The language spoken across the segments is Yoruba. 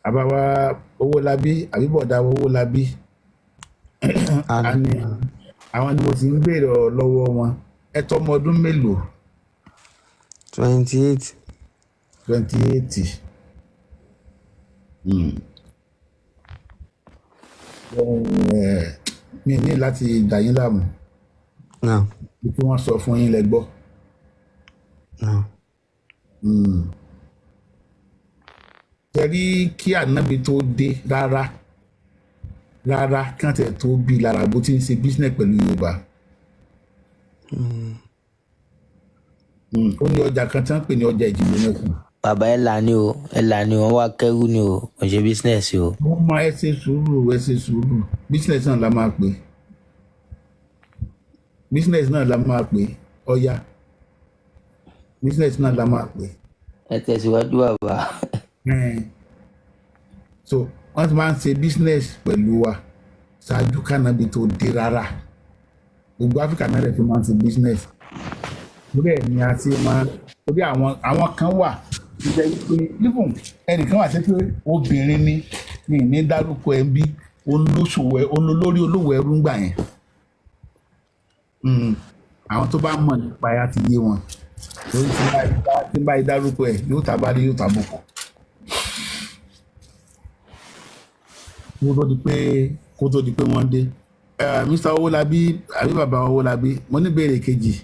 Àbáwá Owólabí àbí bọ̀dá Owólabí, àní àwọn ni mo ti ń béèrè ọ̀rọ̀ lọ́wọ́ wọn. Ẹ tọ́mọ ọdún mélòó? 28. 28. Mi ní láti dà yín láàmú. Náà. Bí kí wọ́n sọ fún yín lẹ gbọ́. Náà. Tẹ̀rí kí ànábi tó dé, rárá rárá, kí wọ́n tẹ̀ tó bí lára bó ti ń ṣe business pẹ̀lú Yorùbá. Ó ní ọjà kan tí wọ́n ń pè ní ọjà Ìjìgbò mẹ́kùn. Bàbá, ẹ là ní o, ẹ là ní o, wọn wá kẹrù ní o, kò ṣe business o. Wọ́n máa, ẹ ṣe sùúrù, ẹ ṣe sùúrù. Business náà la máa pè, business náà la máa pè. Ọya, business náà la máa pè. Ẹ tẹ̀síwájú, bàbá. So wọ́n ti máa ń ṣe business pẹ̀lú wa ṣáájú kánábì tó dé rárá. Gbogbo Áfíríkà náà rẹ̀ fi máa ń ṣe business. Torí ẹ̀ ni a ti máa, torí àwọn kan wà tó jẹ́ pé even ẹnìkan wà sí pé obìnrin ni, mi ní dárúkọ ẹ̀ ń bí olóṣòwò ẹ̀, olólórí olówó ẹrú ń gbà yẹn. Àwọn tó bá mọ̀ nípa ẹ̀ á ti yé wọn, torí tí bá dárúkọ ẹ̀, yóò tábàlì, yóò tàbùkù. Kó tó di pé wọ́n dé. Mr. Owólabí àbí bàbá Owólabí, mo ní ìbéèrè kejì.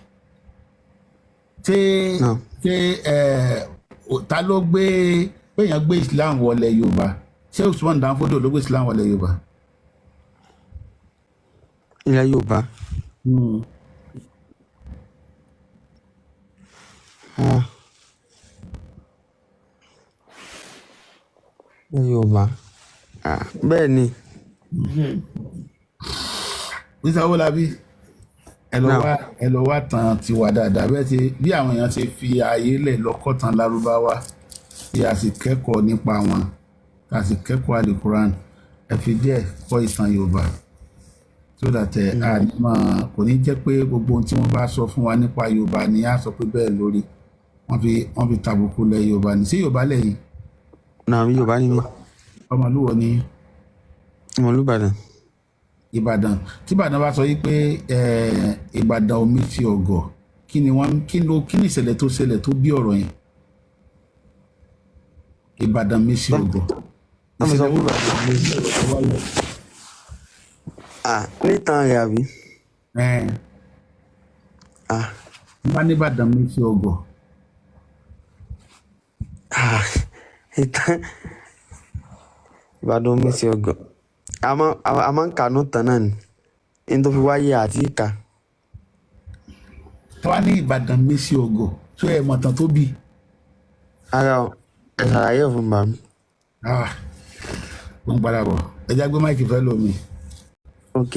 Ṣé Náà. Ṣé ta ló gbé péyàn gbé Islam wọlé Yorùbá? Ṣé Usman Dan Fodio ló gbé Islam wọlé Yorùbá? Ilẹ̀ Yorùbá. Ah. Ilẹ̀ Yorùbá. Ah, bẹ́ẹ̀ ni. Mr. Owólabí, ẹ lọ Náà. wá, ẹ lọ wá tàn tiwa dáadáa. Bẹ́ẹ̀ ti bí àwọn èèyàn ṣe fi ààyè lẹ̀ lọ́kọ̀ tán lárúbáwá tí a sì kẹ́kọ̀ọ́ nípa wọn, a sì kẹ́kọ̀ọ́ alukuran, ẹ fi díẹ̀ kọ́ ìtàn Yorùbá so that ẹ a ní máa, kò ní jẹ́ pé gbogbo ohun tí wọ́n bá sọ fún wa nípa Yorùbá ni a sọ pé bẹ́ẹ̀ lórí. Wọ́n fi tàbùkù lẹ̀ Yorùbá ní. Sí Yorùbá lẹ́yìn? Náà, Yorùbá ni mí. Ọmọlúwo ni? Ọmọlúbàdàn. Ìbàdàn. Tí Ìbàdàn bá sọ yí pé Ìbàdàn omi ti ọ̀gọ̀, kí ni wọ́n, kí ló, kí ni ìṣẹ̀lẹ̀ tó ṣẹlẹ̀ tó bí ọ̀rọ̀ yẹn? Ìbàdàn mi sí ọ̀gọ̀. Wọ́n fi sọ Ìṣẹ̀lẹ̀ pé wo Ìbàdàn mi. Ah, nítan rẹ̀ àbí? Ah, bá ní Ìbàdàn mi sí ọ̀gọ̀. Ah, ìtàn Ìbàdàn mi sí ọgọ. A máa ń kànú tán náà ni. Ní tó fi wáyé àti ìkà. Tí wọ́n ní Ìbàdàn mi sí ọ̀gọ̀, tó ẹ̀ mọ̀tàn tó bí? Ara ọ̀, ẹ ṣàlàyé ẹ̀ fún bàmí. Ah, ó ń padà bọ̀. Ẹ já gbé mic fẹ́ lómi. Ok.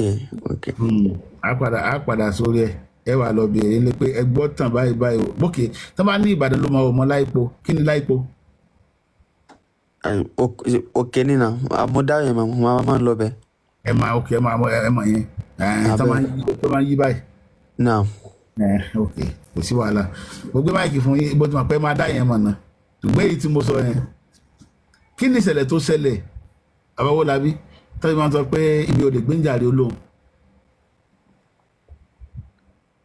Á padà sórí ẹ. Ẹ wà lọ bèèrè ní pé ẹ gbọ́ tàn báyìí báyìí o. Bókè tí wọ́n bá ní Ìbàdàn ló máa wọ̀ mọ́ láìpo, kí ni láìpo? Òkè nínà, mo dá yẹn mọ̀, mo máa ń lọ bẹ̀. Ẹ máa, ok, ẹ máa, ẹ mọ̀ yẹn. Ẹ tó máa ń yí, tó máa ń yí báyìí. Náà. Ẹ ok, kò sí wàhálà. Mo gbé mic fún yín, bó ti mọ̀ pé máa dá yẹn mọ̀ náà. Ṣùgbọ́n èyí tí mo sọ yẹn, kí ni ìṣẹ̀lẹ̀ tó ṣẹlẹ̀, Àbáwọ́lábí, tọ́jú máa ń sọ pé ibi ò lè gbéǹjàre olóhùn?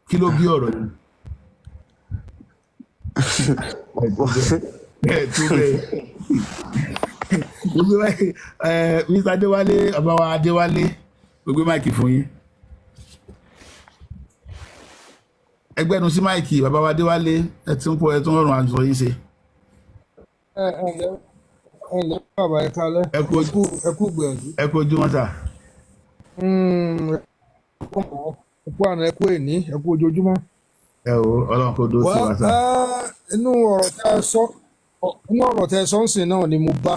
Kí ló bí ọ̀rọ̀ yẹn? Ẹ tún bẹ́ẹ̀. Gbogbo ẹ, Mr. Adéwálé, ọba wa Adéwálé, gbogbo mic fún yín. Ẹgbẹ́nu sí mic, bàbá wa Adéwálé. Ẹ tún pọ̀, ẹ tún rọrùn àjọ yín ṣe. Ẹ ǹlẹ́ bàbá, ẹ kálẹ́. Ẹ kú. Ẹ kú gbìyànjú. Ẹ kú ojúmọ́ sà. Ẹ kú àná, ẹ kú àná, ẹ kú èní, ẹ kú ojoojúmọ́. Ẹ o, Ọlọ́run kò dúró sí Wá wa sà. Inú ọ̀rọ̀ tẹ́ ẹ sọ, inú ọ̀rọ̀ tẹ́ ẹ sọ ń sìn náà ni mo bá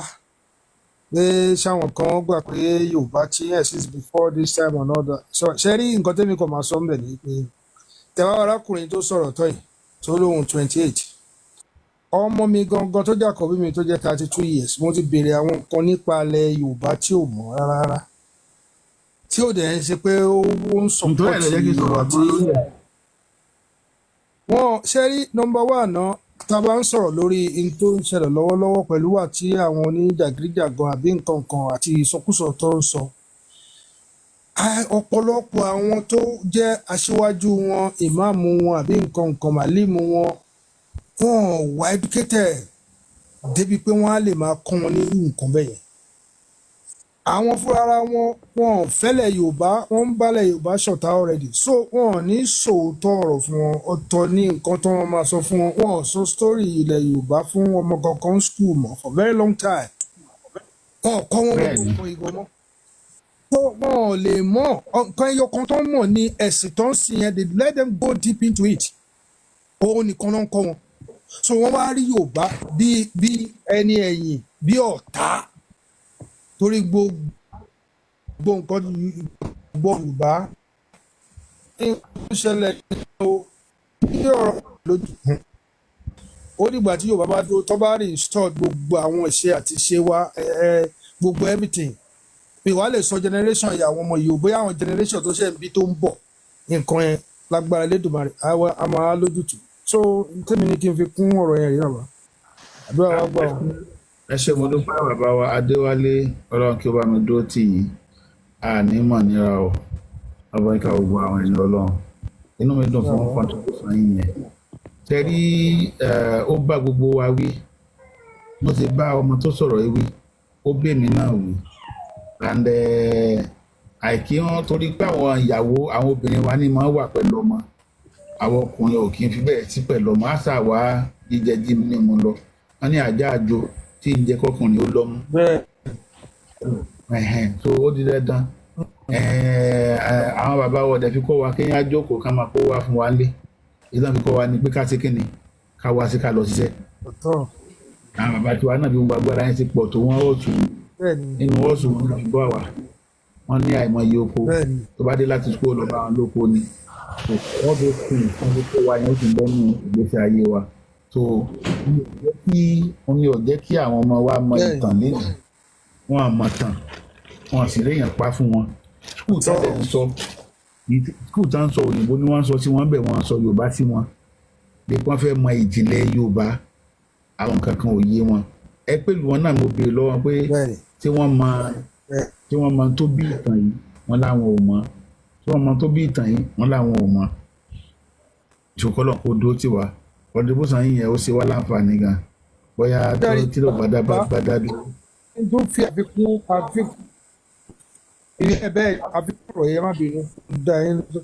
pé sáwọn kan gbà pé Yorùbá ti exist before this time and all that. So ṣe rí nǹkan tẹ́mi kàn máa sọ ń bẹ̀ ni pé tẹ̀wá arákùnrin tó sọ̀rọ̀ tọ́ yìí tó lóhun 28, ọmọ mi gangan tó jẹ́ àkọ́bí mi tó jẹ́ 32 years, mo ti béèrè àwọn nǹkan nípa ilẹ̀ Yorùbá tí ò mọ̀ rárá rárá, tí ò dẹ̀ ń ṣe pé ó ń Nítorí ẹ̀ ló jẹ́ kí n support sọ̀rọ̀ àti àmọ́ lórí ẹ̀. Wọn ṣe rí number one náà. Tá a bá ń sọ̀rọ̀ lórí in tó ń ṣẹlẹ̀ lọ́wọ́lọ́wọ́ pẹ̀lú wà tí àwọn oníjàgídíjàgan àbí nǹkan kan àti ìsọkúsọ tó ń sọ, ọ̀pọ̀lọpọ̀ àwọn tó jẹ́ aṣíwájú wọn, ìmáàmù wọn àbí nǹkan kan, màlímù wọn, wọn ò wá educated débi pé wọ́n á lè máa kọ́ wọn ní irú nǹkan bẹ́ẹ̀ yẹn. Àwọn fúnra wọn, wọn ò fẹ́lẹ̀ Yorùbá, wọ́n ń bálẹ̀ Yorùbá ṣọ̀tá already, so wọn ò ní sòótọ́ ọ̀rọ̀ fún wọn. Ọ̀tọ̀ ní nǹkan tó wọn máa sọ fún wọn. Wọn ò sọ story ilẹ̀ Yorùbá fún ọmọ kankan school mọ́ for very long time. Wọn ò kọ́ wọn gbogbo nǹkan ìgbọ́n mọ́, so wọn ò lè mọ̀. Nǹkan ẹyọ kan tó ń mọ̀ ní ẹ̀sìn tó ń sìn yẹn. They let them go deep into it. Òun nìkan náà ń kọ́ wọn. So wọ́n wá rí Yorùbá bí ẹni ẹ̀yìn, bí ọ̀tá, torí gbogbo nǹkan gbọ́ Yorùbá ń ṣẹlẹ̀ o ní ọ̀rọ̀ lójú. Ó dìgbà tí Yorùbá bá dúró, tó bá reinstall gbogbo àwọn ìṣe àti ìṣe wa, gbogbo everything, ìwà lè sọ generation ìyá àwọn ọmọ yìí o, bóyá àwọn generation tó ṣe ń bí tó ń bọ̀, nǹkan yẹn lágbára Elédùmarè á máa lójútùú. So tèmi ní kí n fi kún ọ̀rọ̀ yẹn rí. Bàbá, àdúrà wa gbà o. Ẹ ṣé, mo dúpẹ́, bàbá wa Adéwálé. Ọlọ́run kí ó bá mi dúró tì yín. Àní mọ̀ níra o, ọba ìka gbogbo àwọn ènìyàn Ọlọ́run. Inú mi dùn fún contribution yín yẹn. Tẹ́rí, ó bá gbogbo wa wí. Mo ti bá ọmọ tó sọ̀rọ̀ yìí wí, ó bèmí náà wí, and àìkí wọn torí pé àwọn ìyàwó, àwọn obìnrin wa ní máa wà pẹ̀lú ọmọ. Àwọn ọkùnrin ò kí n fi bẹ́ẹ̀ sí pẹ̀lú ọmọ. Àṣà wa jíjẹ jí ní mu lọ, wọn ní àjà àjò tí ń jẹ kọkùnrin ó lọ́mú. Ẹ̀hẹ̀n, so ó di dandan. Àwọn bàbá wa ọ̀dẹ̀ fi kọ́ wa kéèyàn jókòó ká máa kó wá fún wa lé. Ìtàn fi kọ́ wa ni pé ká ṣe kíni, ká wá sí, ká lọ ṣiṣẹ́. Ọ̀tọ̀. Àwọn bàbá tiwa náà, bí gbogbo agbára yẹn ti pọ̀ tó, wọ́n ó tù nínú ọ̀sùn wọn fi bọ́ àwa. Wọ́n ní àìmọye oko. Tó bá dé láti school, lọ bá wọn lóko ni. So all those things wọ́n fi kó wa yẹn, ó sì ń bọ́ nínú ìgbésí ayé wa. So mi ò jẹ́ kí àwọn ọmọ wa mọ ìtàn lẹ́nu wọn, àmọ̀ tàn wọn sì réèyàn pa fún wọn. School tá ń sọ, school tá ń sọ, òyìnbó ni wọ́n ń sọ tí wọ́n bẹ̀, wọ́n sọ Yorùbá sí wọn bí wọ́n fẹ́ mọ ìjìnlẹ̀ Yorùbá. Àwọn kankan ò yé wọn. Ẹ pẹ̀lú wọn náà, mo béèrè lọ́wọ́ pé tí wọ́n mọ tí wọ́n mọ tó bí ìtàn yìí, wọ́n láwọn ò mọ̀. Tí wọ́n mọ tó bí ìtàn yìí, wọ́n láwọn ò mọ̀. Ìṣòkòlò kò dúró tì wá. Contribution yìí yẹn, ó ṣe wá láǹfààní gan. Bóyá tó tí ló bá dá bá dá dúró. N tó fi àfikún ilé ẹ bẹ́ẹ̀, àfikún ọ̀rọ̀ yẹn, má bínú da yín lọ.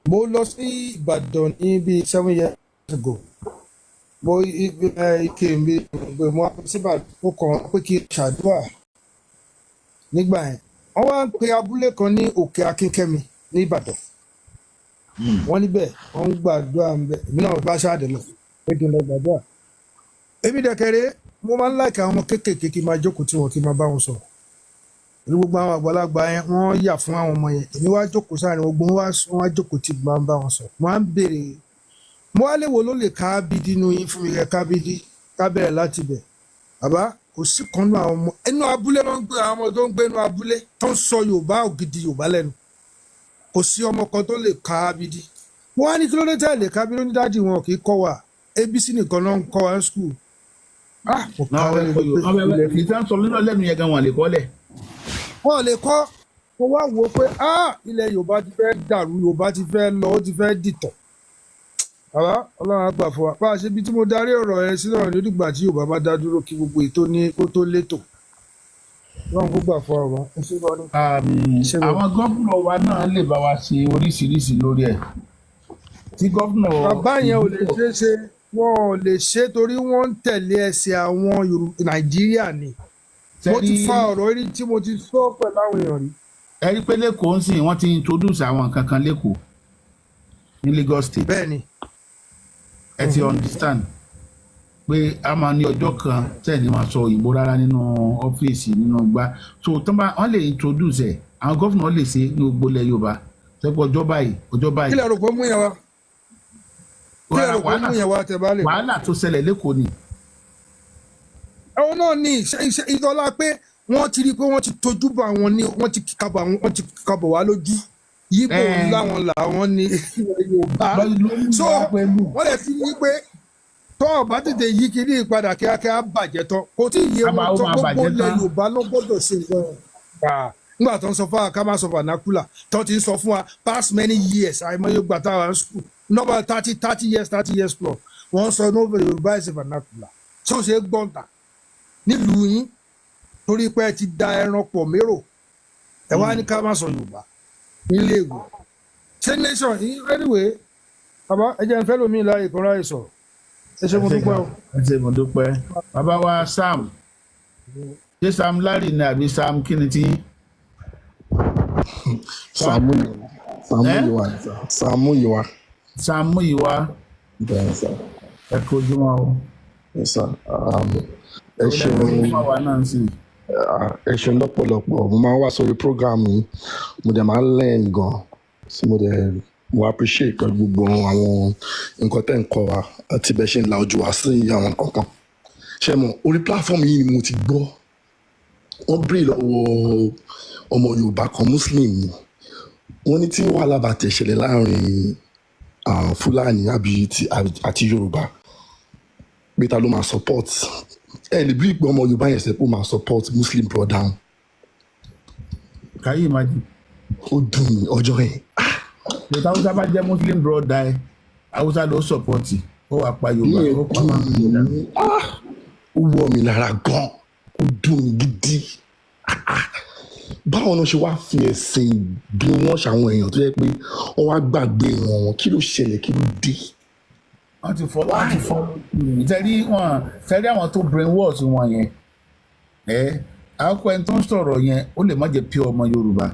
Mo lọ sí Ìbàdàn ní bíi 7 years ago. Mo ike mi mo wá sí Ìbàdàn, mo kàn pé kí n ṣàdúrà nígbà yẹn. Wọ́n wá ń pe abúlé kan ní Òkè Akínkẹ́mi ní Ìbàdàn. Wọ́n níbẹ̀ wọ́n ń gbàdúrà ń bẹ̀. Èmi náà bá ṣáàdì lọ pé kí n lọ gbàdúrà. Èmi dẹ̀kẹ̀rẹ́, mo máa ń like àwọn ọmọ kéékèèké, kí n máa jókòó tí wọn, kí n máa bá wọn sọ̀rọ̀. Pẹ̀lú gbogbo àwọn àgbàlagbà yẹn, wọ́n yà fún àwọn ọmọ yẹn. Èmi wá jókòó sáàrin gbogbo wọn, wá jókòó tí mo máa ń bá wọn sọ̀rọ̀. Mo á ń béèrè, mo wá léwo ló lè ká bídí inú yín fún mi, kẹ ká bídí, ká bẹ̀rẹ̀ láti bẹ̀. Bàbá, kò sí kan nínú àwọn ọmọ inú abúlé ló ń gbé, àwọn ọmọ tó ń gbé inú abúlé tó ń sọ Yorùbá ògidì Yorùbá lẹ́nu, kò sí ọmọ kan tó lè ká bídí. Mo wá ní kí ló dé tẹ́ lè ká bídí? Ó ní daddy wọn kì í kọ́ wa, ABC nìkan náà ń kọ́ wa ní school. Ah, mo ká lẹ́nu pé ilẹ̀ tí wọ́n sọ nínú lẹ́nu yẹn gan, wọn lè kọ́lẹ̀. Wọn lè kọ́. Mo wá wò ó pé, ah, ilẹ̀ Yorùbá ti fẹ́ dàrú, Yorùbá ti fẹ́ lọ, ó ti fẹ́ dìtọ̀. Bàbá, Ọlọ́run á gbà fún wa. Bá a ṣe bí tí mo darí ọ̀rọ̀ yẹn sí náà ní dìgbà tí Yorùbá bá dá dúró, kí gbogbo ètò ní kó tó létò. Ọlọ́run kó gbà fún wa, bàbá. Ẹ ṣé gan ni. Ṣé gan. Àwọn gómìnà wa náà lè bá wa ṣe oríṣiríṣi lórí ẹ̀ tí gómìnà. Bàbá yẹn ò lè ṣeé ṣe, wọn ò lè ṣe torí wọ́n ń tẹ̀lé ẹsẹ̀ àwọn Nàìjíríà ni. Mo ti fa ọ̀rọ̀ rí tí mo ti sọ pẹ̀lú àwọn èèyàn rí. Ẹ rí pé l'Ékòó ń sìn, wọ́n ti introduce àwọn nǹkan kan l'Ékòó ní Lagos State. Bẹ́ẹ̀ ni. Ẹ ti understand pé a máa ní ọjọ́ kan tẹ̀ ní máa sọ òyìnbó rárá nínú ọ́fíìsì, nínú gbá. So tó bá wọ́n lè introduce ẹ̀, àwọn gómìnà lè ṣe ní gbogbo ilẹ̀ Yorùbá sẹ́pọ̀ ọjọ́ báyìí, ọjọ́ báyìí. Kí lè rò pé ó mú yẹn wá? Kí lè rò pé ó mú yẹn wá tẹ bá lè. Wàhálà tó ṣẹlẹ̀ l'Ékòó ni. Àwọn náà ní iṣẹ́ ìdọ́lá pé wọ́n ti rí i pé wọ́n ti tojú bọ̀ àwọn ní wọ́n ti kíkabọ̀ àwọn, wọ́n ti kíkabọ̀ wá lójú yíbo láwọn làwọn ní ilẹ̀ Yorùbá. Ló mú So wá pẹ̀lú. wọ́n lè ti rí i pé Tó o bá tètè yí kinní padà kíákíá, bàjẹ́ tán. Kò tí ì yé A máa wọn ó tán. máa Gbogbo bàjẹ́ ilẹ̀ tán. Yorùbá ló gbọ́dọ̀ ṣe nǹkan yẹn. Ah, nígbà tó ń sọ fún wa ká má sọ vernacular, tó ti ń sọ fún wa past many years, àìmọye gbà tá a wà ní school, number 30 30 years, 30 years plus, wọ́n sọ no, Yorùbá is a vernacular. Tí ó ṣe é gbọ́ǹta nílùú yín torí pé ẹ ti da ẹran pọ̀ mérò, ẹ wá ní ká má sọ Yorùbá nílé ìwé. Ṣé nation yìí? Anyway, bàbá, ẹ jẹ́ n fẹ́ lómi láàyè kan ráyè sọ̀rọ̀. Ẹ ṣé, Ẹ mo ṣé dúpẹ́ gan. O. Ẹ ṣé, mo dúpẹ́. Bàbá wa Sam, ṣé Sam Larry ni àbí Sam kí ni tí Sam? Sàmúyìwá. Ẹ Sàmúyìwá ni sà. Sàmúyìwá. Sam Múyìwá. Bẹ́ẹ̀ sà. Ẹ kojú wọn o. Yes, sir. Ẹ Èwo lẹ ṣeun. fẹ́ mú fún àwa náà sí? Ah, ẹ ṣeun lọ́pọ̀lọpọ̀. Mo máa ń wá sórí program yìí, mo dẹ̀ máa ń learn gan. So mo dẹ̀ mo appreciate pẹ̀lú gbogbo àwọn nǹkan tẹ́ ń kọ́ wa àti bẹ́ẹ̀ ṣe ń la ojú wa sí àwọn nǹkan kan. Ṣé mo orí platform yìí ni mo ti gbọ́ wọ́n béèrè lọ́wọ́ ọmọ Yorùbá kan, Muslim ni, wọ́n ní tí wàhálà bá tẹ̀ ṣẹlẹ̀ láàrin Fúlàní àbí àti Yorùbá, pé ta ló máa support? Ẹ lè bí ìpè ọmọ Yorùbá yẹn sẹ pé ó máa support Muslim brother wọn. Can you imagine? Ó dùn mí ọjọ́ yẹn. Yorùbá, Haúsá bá jẹ́ Muslim brother ẹ, Haúsá ló support, ó wàá pa Yorùbá. Ìyẹn Ó pa dùn mí. Ah, ó wọ̀ mí lára gan, ó dùn mí gidi. Báwọn náà ṣe wá fi ẹ̀sìn bí wọ́n ṣàwọn èèyàn tó yẹ pé wọ́n wá gbàgbé wọn? Kí ló ṣẹlẹ̀? Kí ló dé? Wọ́n ti fọ́ tẹ́rí wọn, tẹ́rí àwọn tó brainwash wọn yẹn. Ẹ àkọ́kọ́, ẹni tó ń sọ̀rọ̀ yẹn, ó lè má jẹ́ pure ọmọ Yorùbá,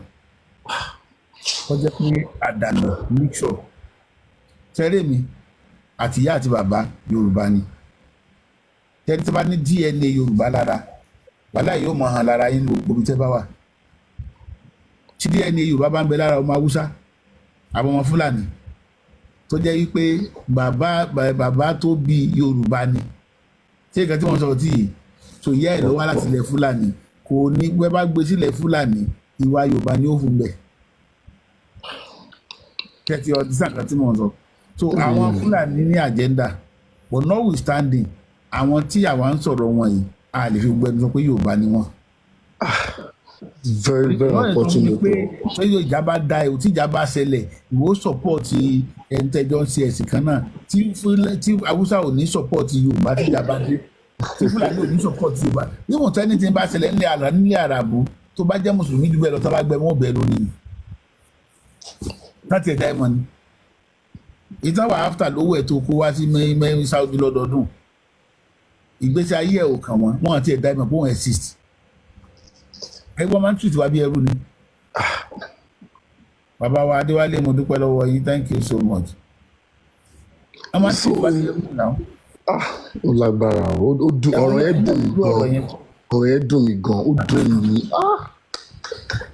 kó jẹ́ pé àdàlù mixture. Tẹ́rí mi àti ìyá àti bàbá Yorùbá ni. Tẹ́rí tí wọ́n bá ní DNA Yorùbá lára, wàhálà yóò mọ̀ hàn lára yín gbogbo ibi tẹ́ bá wà. Tí DNA Yorùbá bá ń bẹ lára ọmọ Haúsá àbọ̀ ọmọ Fúlàní, tó jẹ́ wípé bàbá tó bí Yorùbá ni, ṣé nǹkan tí wọ́n sọ tí yìí tó ìyá ẹ̀ ló wá láti ilẹ̀ Fúlàní, kò ní gbẹ́ bá gbé sílẹ̀ Fúlàní, ìwà Yorùbá ni ó fún bẹ̀. Kẹ́tì ọdún sàkà tí mo sọ. So àwọn Fúlàní ní agenda, but notwithstanding, àwọn tí àwa ń sọ̀rọ̀ wọn yìí, a lè fi gbẹnu sọ pé Yorùbá ni wọ́n. Very very Wọ́n lè sọ fún mi unfortunate. pé pé ìjà bá da ẹ̀, tí ìjà bá ṣẹlẹ̀, ìwọ support ẹni tẹ́jọ́ ń ṣe ẹ̀sìn kan náà, tí Haúsá ò ní support Yorùbá tí ìjà bá dé, tí Fúlàní ò ní support Yorùbá níwọ̀n tẹ́ni tí ń bá ṣẹlẹ̀ nílẹ̀ àrà nílẹ̀ Àràbù, tó bá jẹ́ mùsùlùmí jù bẹ́ẹ̀ lọ, tó bá gbẹ wọ́n bẹ́ẹ̀ lónìí láti ẹ̀dá ẹ̀mọ́ ni ìtàn wà. After lówó ẹ̀ tó kó wá sí mẹ́rin Saudi lọ́dọọdún, ìgbésí ayé ẹ̀ ò kàn wọ́n, wọ́n àti ẹ̀dá ẹ̀mọ́ pé wọ́n exist. Ẹgbọ́n máa ń treat wa bí ẹrú ni. Bàbá wa Adéwálé, mo dúpẹ́ lọ́wọ́ yín, thank you so much. Wọ́n máa ń treat wa bí ẹrú náà. Ah, ó lágbára o. Ó dùn, ọ̀rọ̀ yẹn dùn mí ọ̀rọ̀ gan. Yẹn. Ọ̀rọ̀ yẹn dùn mí gan, ó dùn mí. Ah.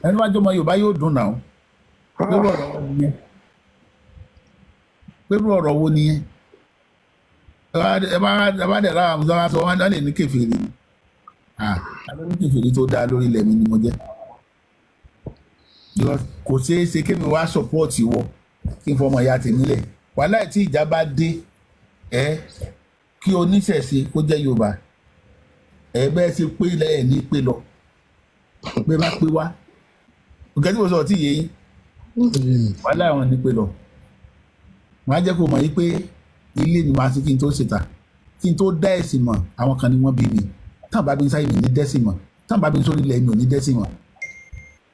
Ẹni wájú ọmọ Yorùbá yóò dùn náà pẹ̀lú ọ̀rọ̀ wo nìyẹn? Pẹ̀lú ọ̀rọ̀ wo nìyẹn? Ẹ bá dẹ̀ lára àwọn sọ wọn lè ní kèfèrí ni. Ah, àlọ́ ní kèfèrí tó dáa lórí ilẹ̀ mi ni mo jẹ́. Because kò ṣeé ṣe kémi wá support wọ kí n fọmọ ìyá tèmi lẹ̀. Wàhálà tí ìjà bá dé, ẹ kí oníṣẹ̀ṣe kó jẹ́ Yorùbá, ẹ bẹ́ẹ̀ ṣe pé lẹ́yìn ní pé lọ pé bá pé wá nǹkan tí mo sọ tí yé yín, wàhálà wọn ní pé lọ. Wọ́n á jẹ́ kó mọ̀ yí pé ilé ni màá sí kí n tó ṣètà, kí n tó dá ẹ̀sìn mọ̀. Àwọn kan ni wọ́n bí mi. Táwọn bá bí sáyé mi ní dẹ́sìn mọ̀, táwọn bá bí sórí ilẹ̀ mi ò ní dẹ́sìn mọ̀.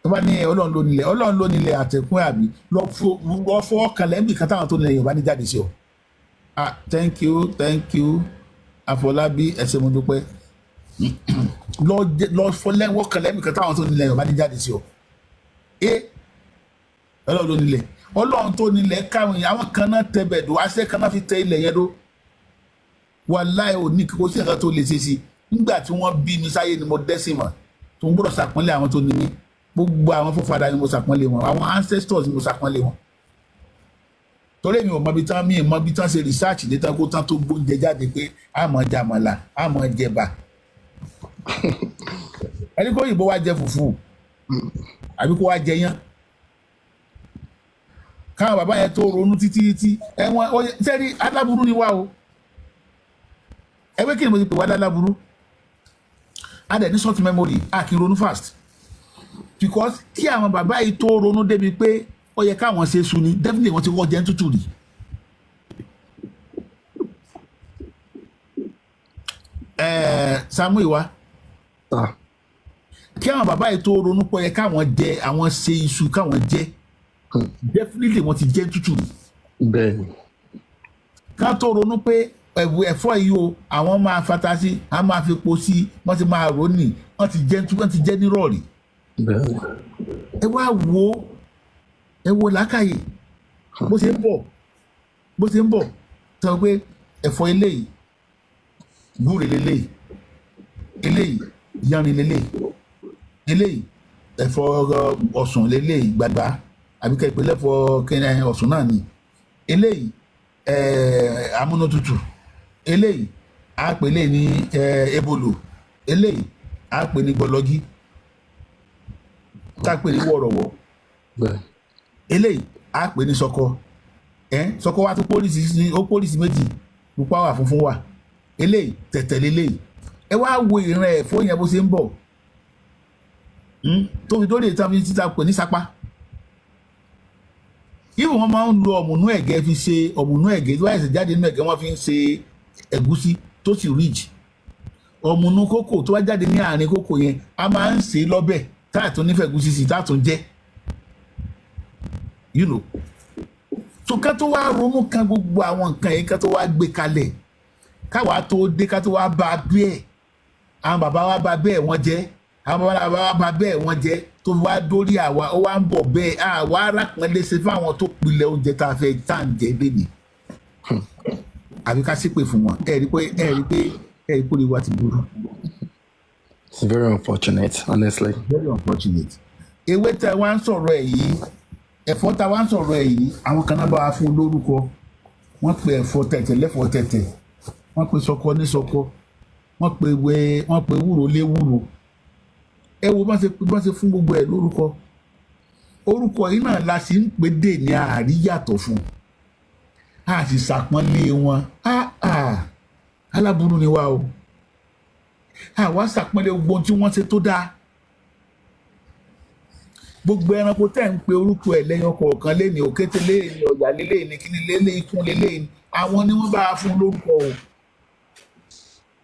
Tó bá ní Ọlọ́run ló nílẹ̀, Ọlọ́run ló nílẹ̀ àtẹ̀kùn, àbí lọ fọwọ́ kan lẹ́ńbì kan táwọn tó nílẹ̀ Yorùbá ní jáde sí ọ. Ah, thank you, thank you, Àfọlábí, ẹ ṣé, mo dúpẹ́. Lọ fọlẹ́wọ́ kan lẹ́ńbì kan táwọn tó nílẹ̀ Yorùbá ní jáde sí ọ. Ẹ Ọlọ́run ló nílẹ̀, Ọlọ́run tó nílẹ̀ káwọn èèyàn, àwọn kan náà tẹ bẹ̀ dùn, àṣẹ kan náà fi tẹ ilẹ̀ yẹn dó. Wàláhì, ò ní kó sí nǹkan tó lè ṣe sí. Nígbà tí wọ́n bí mi sáyé ni mo dẹ́sìn mọ̀, tó ń gbọ́dọ̀ ṣàpọ́nlé àwọn tó ní mí. Gbogbo àwọn fúnfadà ni mo ṣàpọ́nlé wọn, àwọn ancestors ni mo ṣàpọ́nlé wọn, torí èmi ò mọ ibi tán, mi ò mọ ibi tán ṣe research dé tán kó tán tó gbóúnjẹ jáde pé àmọ́ jàmọ̀là, àmọ́ jẹba. Ẹni kó òyìnbó wá jẹ fùfú àbí kó wá jẹ yán, káwọn bàbá yẹn tó ronú títí títí ẹ̀wọ̀n sẹ́rí aláburú ni wá o. Ẹgbẹ́ kí ni mo ti pè wá láláburú? A dẹ̀ ní short memory, a kì í ronú fast, because kí àwọn bàbá yìí tó ronú débi pé ó yẹ káwọn ṣe su ni, definitely wọ́n ti kọ́ jẹ́ ń tútù rí. Samuel wa, Ah, kí àwọn bàbá yìí tó ronú pé ó yẹ káwọn jẹ, àwọn ṣe iṣu káwọn jẹ, definitely wọ́n ti jẹ́ ń tútù rí. Bẹ́ẹ̀ ni. Ká tó ronú pé ẹ̀wù ẹ̀fọ́ yìí o, àwọn máa fata sí, a máa fi po sí, wọ́n ti máa rò ní, wọ́n ti jẹ́, wọ́n ti jẹ́ nírọ̀rí. Bẹ́ẹ̀ ni. Ẹ wá wo, ẹ wo làákàyè bó ṣe ń bọ̀, bó ṣe ń bọ̀, sọ pé ẹ̀fọ́ eléyìí gúre leléyìí, eléyìí yanrìn leléyìí, eléyìí ẹ̀fọ́ ọ̀sùn leléyìí, gbàgbá àbí kẹ́ ìpínlẹ̀ ẹ̀fọ́ kẹ́ni ọ̀sùn náà ni eléyìí, amúnútutù eléyìí, á pè eléyìí ní ebolo, eléyìí á pè ní gbọlọgí, tá a pè ní wọ̀rọ̀wọ̀, Bẹ́ẹ̀. eléyìí á pè ní sọkọ. Sọkọ wa tún pólísì sí, ó pólísì méjì, pupa wà, funfun wà, eléyìí tẹ̀tẹ̀ leléyìí. Ẹ wá wo ìran ẹ̀fọ́ yẹn bó ṣe ń bọ̀, tó fi dórí ìta fi títa pè ní sapa. Ìwọ wọn máa ń lo ọ̀mùnú ẹ̀gẹ́ fi ṣe ọ̀mùnú ẹ̀gẹ́ tó bá ṣẹ̀ṣẹ̀ jáde nínú ẹ̀gẹ́, wọ́n fi ń ṣe ẹ̀gúsí tó sì ríjì. Ọ̀mùnú kókò tó bá jáde ní àárín kókò yẹn, a máa ń ṣe é lọ́bẹ̀ táàtún nífẹ̀ẹ́ ẹ̀gúsí sí táàtún jẹ́. So ká tó wá ronú kan gbogbo àwọn nǹkan yẹn, ká tó wá gbé kalẹ̀, káwa tó dé, ká tó wá bá a bẹ́ẹ̀, àwọn bàbá wa bá bẹ́ẹ̀ wọ́n jẹ́, àwọn bàbá wa bá bẹ́ẹ̀ wọ́n jẹ́, tó fi wá dórí àwa, ó wá ń bọ̀ bẹ́ẹ̀, àwa arákùnrin ṣe fáwọn tó pilẹ̀ oúnjẹ tá a fẹ́ tá à ń jẹ lẹ́nìí, àbí ká ṣépè fún wọn. Ẹ rí pé, ẹ rí pé, ẹ rí pé orí wa ti burú. It's very unfortunate, honestly. Very unfortunate. Ewé tẹ wá ń sọ̀rọ̀ ẹ̀ yìí, ẹ̀fọ́ tá wá ń sọ̀rọ̀ ẹ̀ yìí, àwọn kan náà bá wa fún un lórúkọ. Wọ́n pe ẹ̀fọ́ tẹ̀tẹ̀ lẹ́fọ́ tẹ̀tẹ̀, wọ́n pe sọkọ ní sọkọ, wọ́n pe wẹ́, wọ́n pe wúro léwúro. Ẹ wo bá ṣe fún gbogbo ẹ̀ lórúkọ. Orúkọ yìí náà la sì ń pè dè ní àríyàtọ̀ fún, a sì ṣàpọ́nlé wọn. Aláburú ni wa o, àwa ṣàpọ́nlé gbogbo ohun tí wọ́n ṣe tó dáa. Gbogbo ẹranko tẹ́ ń pe orúkọ ẹ̀ lẹ́yìn ọkọ̀ọ̀kan léni, òkété léni, ọ̀yà léni, kíní léni, ikún léni, àwọn ni wọ́n bá a fún lórúkọ o.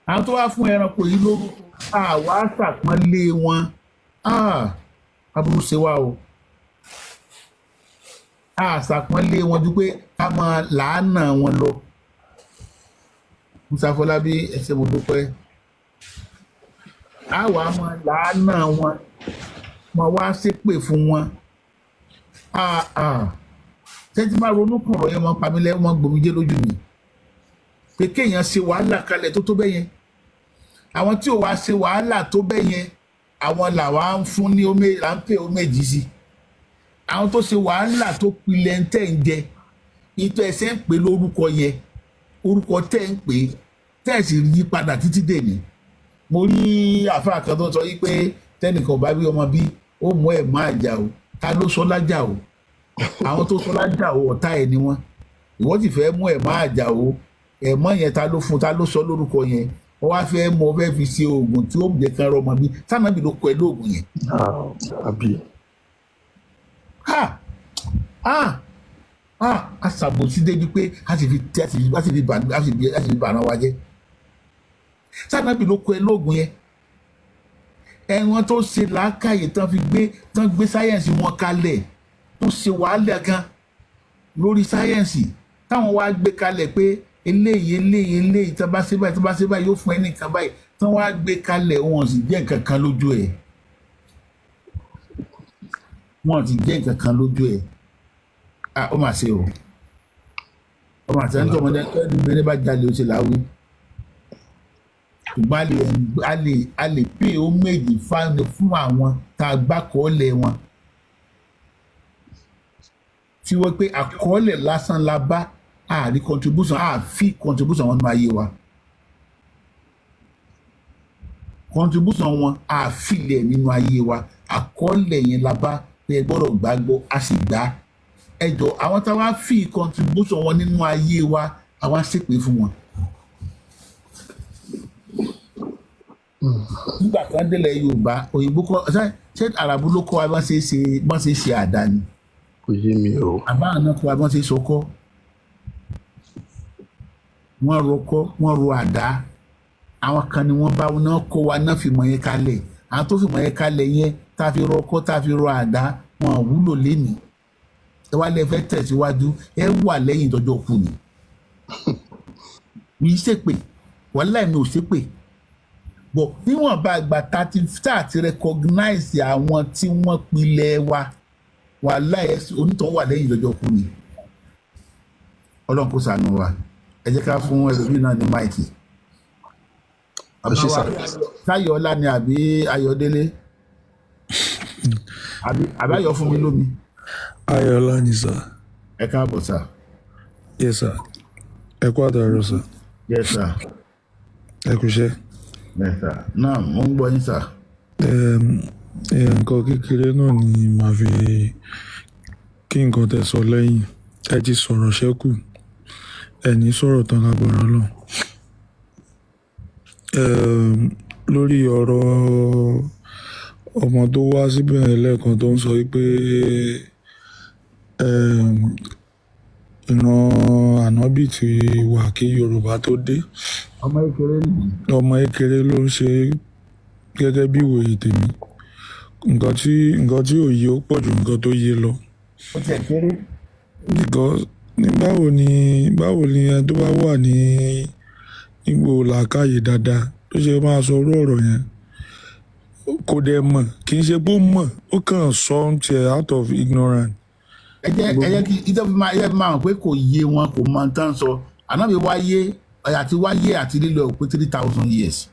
Àwọn tó wá fún ẹranko yìí lórúkọ, àwa ṣàpọ́nlé wọn. Aburú ṣe wá o. A ṣàpọ́nlé wọn ju pé ká máa làánà wọn lọ. Musa Fọlábí, ẹ ṣé, mo dúpẹ́. Àwa máa làánà wọn, máa wá ṣépè fún wọn. Tẹ́tí máa ronú kọ̀rọ̀ yẹn, máa pa mí lẹ́wọ̀n, máa gbòmíjẹ́ lójú mi pé kéèyàn ṣe wàhálà kalẹ̀ tó tó bẹ́ẹ̀ yẹn. Àwọn tí ò wá ṣe wàhálà tó bẹ́ẹ̀ yẹn, àwọn làwa ń fún ní omi, là ń pè oméjì sí. Àwọn tó ṣe wàhálà tó pilẹ̀ ń tẹ̀ ń jẹ ìtọ́ ẹsẹ̀ ń pè lórúkọ yẹn, orúkọ tẹ̀ ń pè tẹ̀ sì yí padà títí dèní. Mo rí àfáà kan tó sọ yí pé tẹnìkan bá bí ọmọ bí ó mú ẹ̀ máa jà o. Ta ló sọ lájà o? Àwọn tó sọ lájà o, ọ̀tá ẹ̀ ni wọ́n. Ìwọ sì fẹ́ mú ẹ̀ máa jà o, ẹ̀mọ́ yẹn ta ló fún, ta ló sọ lórúkọ yẹn? Wọ́n wá fẹ́ mú ọ fẹ́ fi ṣe oògùn tí ó jẹ́ kán rọmọ bí sànàbí ló kọ ẹ lóògùn yẹn. Àbí. Ha ha ha! A ṣàbòsí débi pé a sì fi a sì fi a sì fi bà a sì fi a sì fi bàrán wa jẹ́. Sànàbí ló kọ ẹ lóògùn yẹn. Ẹ̀wọ̀n tó ṣe làákàyè tán fi gbé, tán gbé sáyẹ̀nsì wọn kalẹ̀, tó ṣe wàhálà gan lórí sáyẹ̀nsì táwọn wá gbé kalẹ̀ pé eléyìí, eléyìí, eléyìí, tán bá ṣe báyìí, tán bá ṣe báyìí, yóò fún ẹ nìkan báyìí, tán wá gbé kalẹ̀, wọn sì jẹ́ nǹkan kan lójú ẹ̀, wọn sì jẹ́ nǹkan kan lójú ẹ̀. Ah, ó mà ṣe o, ó mà ṣe. Ẹni tó ọmọdé ẹni bá jalè, ó ṣe làwí, ṣùgbọ́n a lè pè ó méjì fún àwọn tá a gbá kọ́ọ̀lẹ̀ wọn tí wọ́n pé àkọọ́lẹ̀ lásán la bá àrí contribution, àfi contribution wọn nínú ayé wa, contribution wọn àfilẹ̀ nínú ayé wa, àkọọ́lẹ̀ yẹn la bá pé ẹ gbọ́dọ̀ gbàgbọ́, a sì gbà ẹ jọ. Àwọn tá a wá fi contribution wọn nínú ayé wa, àwa ṣépè fún wọn. Nígbà kan délẹ̀ Yorùbá, òyìnbó kọ́ ṣé Àràbù ló kọ́ wa bá ṣe bá ṣe ṣe àdá ni? Kò yé mi o. Àbá àná kọ́ wa bá ṣe sọkọ́. Wọ́n rọkọ́, wọ́n ro àdá. Àwọn kan ni wọ́n bá wọn náà kó wa náà fi mọ̀ yẹn kalẹ̀. Àwọn tó fi mọ̀ yẹn kalẹ̀ yẹn, tá a fi rọkọ́, tá a fi ro àdá, wọn ò wúlò lénìí. Ẹ wá lẹ fẹ́ tẹ̀síwájú, ẹ wà lẹ́yìn ìtọ́jú kù ni. Mi ṣèpè, wàhálà mi ò ṣépè bọ̀. Níwọ̀nba àgbà tá a ti recognize àwọn tí wọ́n pilẹ̀ wa, wàhálà ẹ̀ onítọ̀ wà lẹ́yìn ìjọjọ́ kù ni. Ọlọ́run kò ṣàánú wa. Ẹ jẹ́ ká fún ẹlòmíì náà ní mic. Ẹ ṣé sir. Táyọ̀ọ́lá ni àbí Ayọ̀délé àbí Ayọ̀ fún mi lómi? Ayọ̀ọ́lá ni sir. Ẹ káàbọ̀ sir. Yes sir. Ẹ kú àtàárọ̀ sir. Yes sir. Ẹ kú iṣẹ́. Yes sir. Náà mo ń gbọ́ yín sir. Nǹkan kékeré náà ni màá fi kí nǹkan tẹ́ sọ lẹ́yìn. Ẹ ti sọ̀rọ̀ ṣẹ́kù. Ẹ ní sọ̀rọ̀ tán lágbára Ọlọ́run. Lórí ọ̀rọ̀ ọmọ tó wá síbẹ̀ lẹ́ẹ̀kan tó ń sọ wípé ìran ànábì ti wà kí Yorùbá tó dé. Ọmọ kékeré nìyí. Ọmọ kékeré ló ń ṣe gẹ́gẹ́ bí ìwòye tèmi. Nǹkan tí ò yé ó pọ̀ ju nǹkan tó yé lọ. Ó tiẹ̀ kéré. Because ní báwo ni ẹni tó bá wà ní ipò làákàyè dáadáa tó ṣe máa sọ irú ọ̀rọ̀ yẹn? Kò dẹ̀ mọ̀, kì í ṣe pé ó mọ̀, ó kàn sọ ń tiẹ̀ out of ignorance. Ẹ jẹ́ kí ìjọba máa ẹ máa mọ̀ pé kò yé wọn, kò mọ tán sọ. Ànábì wáyé àti wáyé àti lílo ẹ̀ pé 3,000 years.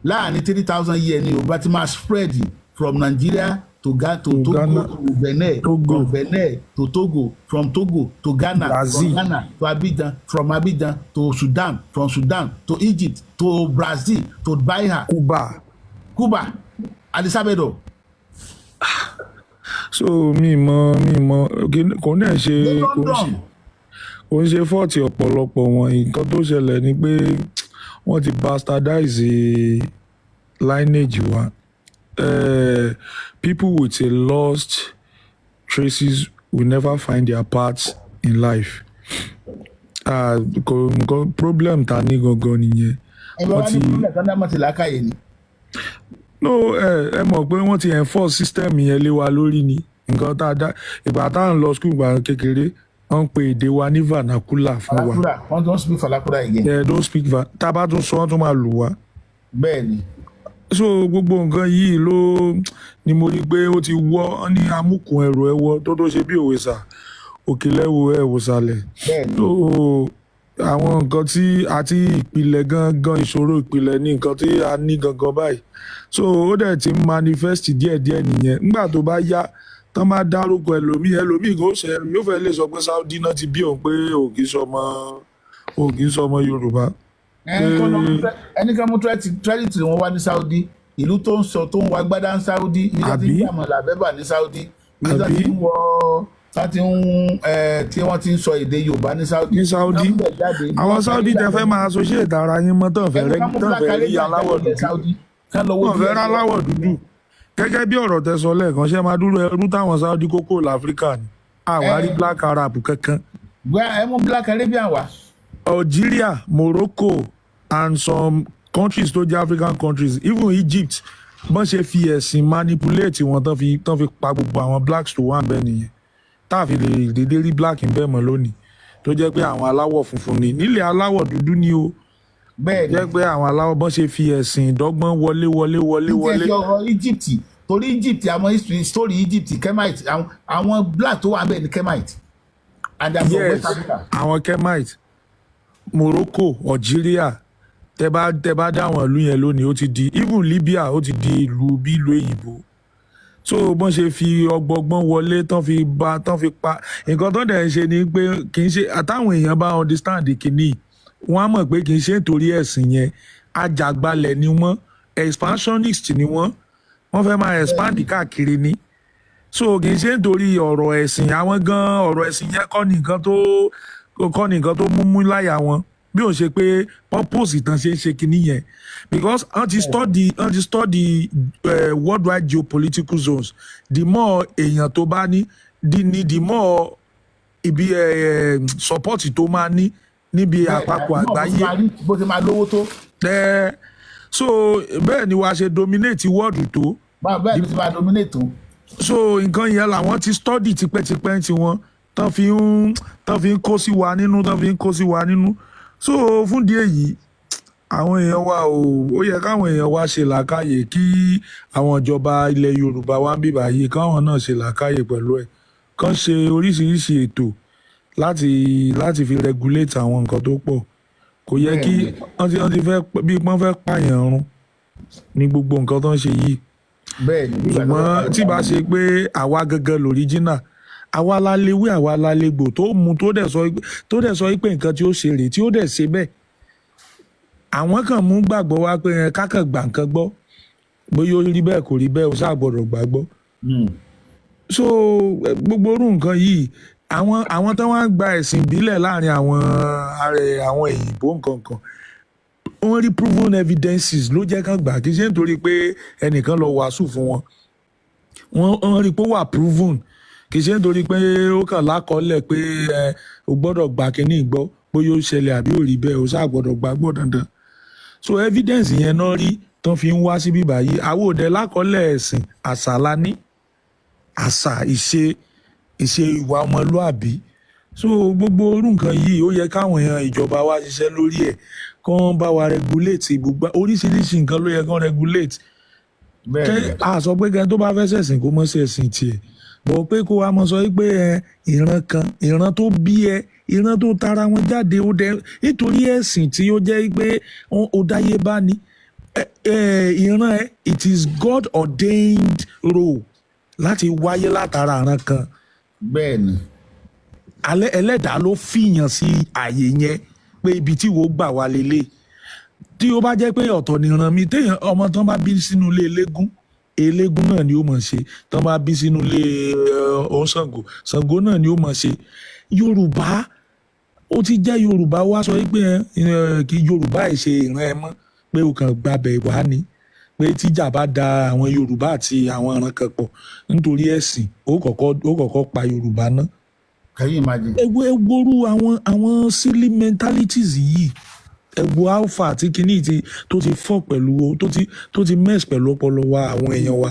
Láàrin 3,000 years ni Yorùbá ti máa spread from Nigeria to Ghana to To Togo, Ghana, to Benin, Togo. from Benin to Togo, from Togo to Ghana, from Brazil. Ghana to Abidjan, from Abidjan to Sudan, from Sudan to Egypt, to Brazil, to Bahia, Cuba. Cuba, Addis Ababa. So mi mọ kò ní ẹ̀ ṣe Dé kò ń ṣe London. Kò ń ṣe fault ọ̀pọ̀lọpọ̀ wọn. Nǹkan tó ṣẹlẹ̀ ni pé wọ́n ti bastardize lineage wa. People with a lost traces will never find their paths in life. Kò nǹkan problem ta ní gangan nìyẹn. Ẹ bá Wọ́n wá ti ní problem kan dá mọ̀ sí làákàyè ni. No, ẹ mọ̀ pé wọ́n ti enforce system yẹn lé wa lórí ni. Nǹkan tá a dá ìgbà tá à ń lọ school ìgbà kékeré, wọ́n ń pe èdè wa ní vernacular fún wa. Falakura, wọ́n don't speak falakura again. Yeah, don't speak tá a bá tún sọ, wọ́n tún máa lù wá. Bẹ́ẹ̀ ni. So gbogbo nǹkan yìí ló ni mo rí pé ó ti wọ́. Ọ́ ní amúkùn ẹrù ẹ wọ́ tó ṣe bí òwe sà òkèlẹ́wò ẹ̀ wò sàlẹ̀. Bẹ́ẹ̀ ni. So àwọn nǹkan tí àti ìpìlẹ̀ gangan, ìṣòro ìpìlẹ̀ ní nǹkan tí a ní gangan báyìí. So ó dẹ̀ ti ń manifest díẹ̀díẹ̀ nìyẹn. Nígbà tó bá yá, tán bá dárúkọ ẹlòmíì, ẹlòmíì kò ṣe yóò fẹ́ lè sọ pé Saudi náà ti bí òun, pé òun kì í sọmọ Yorùbá. Ẹni kan mú credit wọn wá ní Saudi, ìlú tó ń sọ tó ń wá gbádá ní Saudi, ibi tó ti ń Àbí? gbàmọ̀ làbẹ́bà ní Saudi, ibi tó Àbí? ti ń wọ tó ti ń tí wọ́n ti ń sọ èdè Yorùbá ní Saudi. Ní Saudi. Wọ́n bẹ̀ jáde. Àwọn Saudi tẹ fẹ́ máa associate ara yín mọ́ tán fẹ́ Ẹni rẹ́ kan mú tán Black fẹ́ rí Arabia aláwọ̀ jáde dúdú. Saudi kán lọ wo Wọn fẹ́ rá aláwọ̀ dúdú. Gẹ́gẹ́ bí ọ̀rọ̀ tẹ sọ lẹ́ẹ̀kan, ṣé máa dúró ẹrú táwọn Saudi kókó láfíríkà ni àwa rí Black Arab kankan? Gba ẹ mú Black Arabian wá. Algeria, Morocco and some countries tó jẹ́ African countries, even Egypt, bọ́n ṣe fi ẹ̀sìn manipulate wọn tán fi pa gbogbo àwọn blacks tó wà níbẹ̀ nìyẹn, tá a fi lè dédé rí black ń bẹ̀ mọ́ lónìí, tó jẹ́ pé àwọn aláwọ̀ funfun ni nílẹ̀ aláwọ̀ dúdú ni o. Bẹ́ẹ̀ ni. Jẹ́ pé àwọn aláwọ̀, bọ́n ṣe fi ẹ̀sìn ìdọ́gbọ́n wọlé wọlé wọlé Ní wọlé. ti ọ̀rọ̀ Egypt, torí Egypt, àwọn history story Egypt, Kemite, àwọn black tó wà bẹ́ẹ̀ ni Kemite and they are from Yes. West Africa. Àwọn Kemite, Morocco, Algeria, tẹ bá dá àwọn ìlú yẹn lónìí, ó ti di, even Libya, ó ti di ìlú bí ìlú òyìnbó. So bọ́n ṣe fi ọgbọgbọ́n wọlé tán fi ba tán fi pa nǹkan tó dẹ̀ ń ṣe ni pé kì í ṣe àtàwọn èèyàn bá understand kìíní, wọ́n á mọ̀ pé kì í ṣe nítorí ẹ̀sìn yẹn. Ajàgbalẹ̀ ni wọ́n, expansionist ni wọ́n, wọ́n fẹ́ máa expand káàkiri ni. So kì í ṣe nítorí ọ̀rọ̀ ẹ̀sìn àwọn gan. Ọ̀rọ̀ ẹ̀sìn yẹn kọ́ ni nǹkan tó kọ́ ni nǹkan tó mú mú láyà wọn. Bí ó ṣe pé purpose ìtàn ṣe ń ṣe kinní yẹn, because wọ́n ti study worldwide geopolitical zones. The more èèyàn tó bá ní, the more ibi support tó máa ní níbi àpapọ̀ àgbáyé. Bó ṣe máa lówó tó. So bẹ́ẹ̀ ni wàá ṣe dominate world tó. Bẹ́ẹ̀ ló ti máa dominate tó. So nǹkan yẹn làwọn ti study tipẹ́tipẹ́ tiwọn tán fi ń kó sí wa nínú, tán fi ń kó sí wa nínú. So fún díẹ̀ yìí, àwọn èèyàn wa ò, ó yẹ káwọn èèyàn wa ṣe làákàyè, kí àwọn ìjọba ilẹ̀ Yorùbá wa ń bíbà yìí, káwọn náà ṣe làákàyè pẹ̀lú ẹ̀, kán ṣe oríṣiríṣi ètò láti fi regulate àwọn nǹkan tó pọ̀. Kò yẹ kí wọ́n ti fẹ́ bí wọ́n fẹ́ pààyàn run ní gbogbo nǹkan tó ń ṣe yìí. Bẹ́ẹ̀ ni. Ṣùgbọ́n tí bá ṣe pé àwa gangan l'original, àwa la léwé, àwa la légbò tó mú, tó dẹ̀ sọ pé nǹkan tí ó ṣe rèé, tí ó dẹ̀ ṣe bẹ́ẹ̀. Àwọn kan mú gbàgbọ́ wá pé ẹ kákan gbà nǹkan gbọ́, bóyá ó rí bẹ́ẹ̀, kò rí bẹ́ẹ̀, ó ṣáà gbọ́dọ̀ gbàgbọ́. So gbogbo orú nǹkan yìí, àwọn tó wá ń gba ẹ̀sìn ìbílẹ̀ láàrin àwọn ààrẹ, àwọn èyìnbó, nǹkan kan, wọ́n rí proven evidences ló jẹ́ kán gbà. Kì í ṣe nítorí pé ẹnìkan lọ wàásù fún wọn. Wọ́n rí pé ó wà proven. Kì í ṣe nítorí pé ó kàn lákọọ́lẹ̀ pé ẹ o gbọ́dọ̀ gbà kínní gbọ́, bóyá ó ṣẹlẹ̀ àbí ò rí bẹ́ẹ̀, o ṣáà gbọ́dọ̀ gbàgbọ́ dandan. So evidence yẹn náà rí tán fi ń wá síbí báyìí. Àwọn òde lákọọ́lẹ̀ ẹ̀sìn, àṣà la ní, àṣà, ìṣe, ìwà ọmọlúàbí. So gbogbo orú nǹkan yìí, ó yẹ káwọn èèyàn ìjọba wa ṣiṣẹ́ lórí ẹ̀, kán bá wa regulate gbogbo oríṣiríṣi nǹkan ló yẹ kán regulate. Kẹ́ a sọ pé kẹ́ tó bá fẹ́ ṣẹ̀sìn, kó mọ́ ṣẹ̀sìn tiẹ̀ bọ̀, pé kó wa mọ̀ sọ pé ẹ ìran kan, ìran tó bí ẹ, ìran tó tara wọn jáde, ó dẹ nítorí ẹ̀sìn tí ó jẹ́ pé ó dáyé bá ní ìran ẹ, it is God ordained role láti wáyé látara ìran kan. Bẹ́ẹ̀ ni. Alẹ́ ẹlẹ́dàá ló fìyàn sí àyè yẹn pé ibi tí wo gbà wá lélẹ̀. Tí ó bá jẹ́ pé ọ̀tọ̀ nìran mi, téèyàn ọmọ tán bá bí sínú ilé eléégún, eléégún náà ni ó mọ̀ ṣe. Tán bá bí sínú ilé òun Ṣàngó, Ṣàngó náà ni ó mọ̀ ṣe. Yorùbá, ó ti jẹ́ Yorùbá, wá sọ pé ẹ kí Yorùbá ẹ̀ ṣe ìran ẹ mọ́, pé o kàn gbabẹ̀ wá ni, pé tíjà bá da àwọn Yorùbá àti àwọn ìran kan pọ̀ nítorí ẹ̀sìn, ó kọ́kọ́ pa Yorùbá náà. Can you imagine? Ẹ worú àwọn silly mentalities yìí. Ẹ wo alpha àti kinní ti tó ti fọ́ pẹ̀lú tó ti mess pẹ̀lú ọpọlọ wa, àwọn èèyàn wa.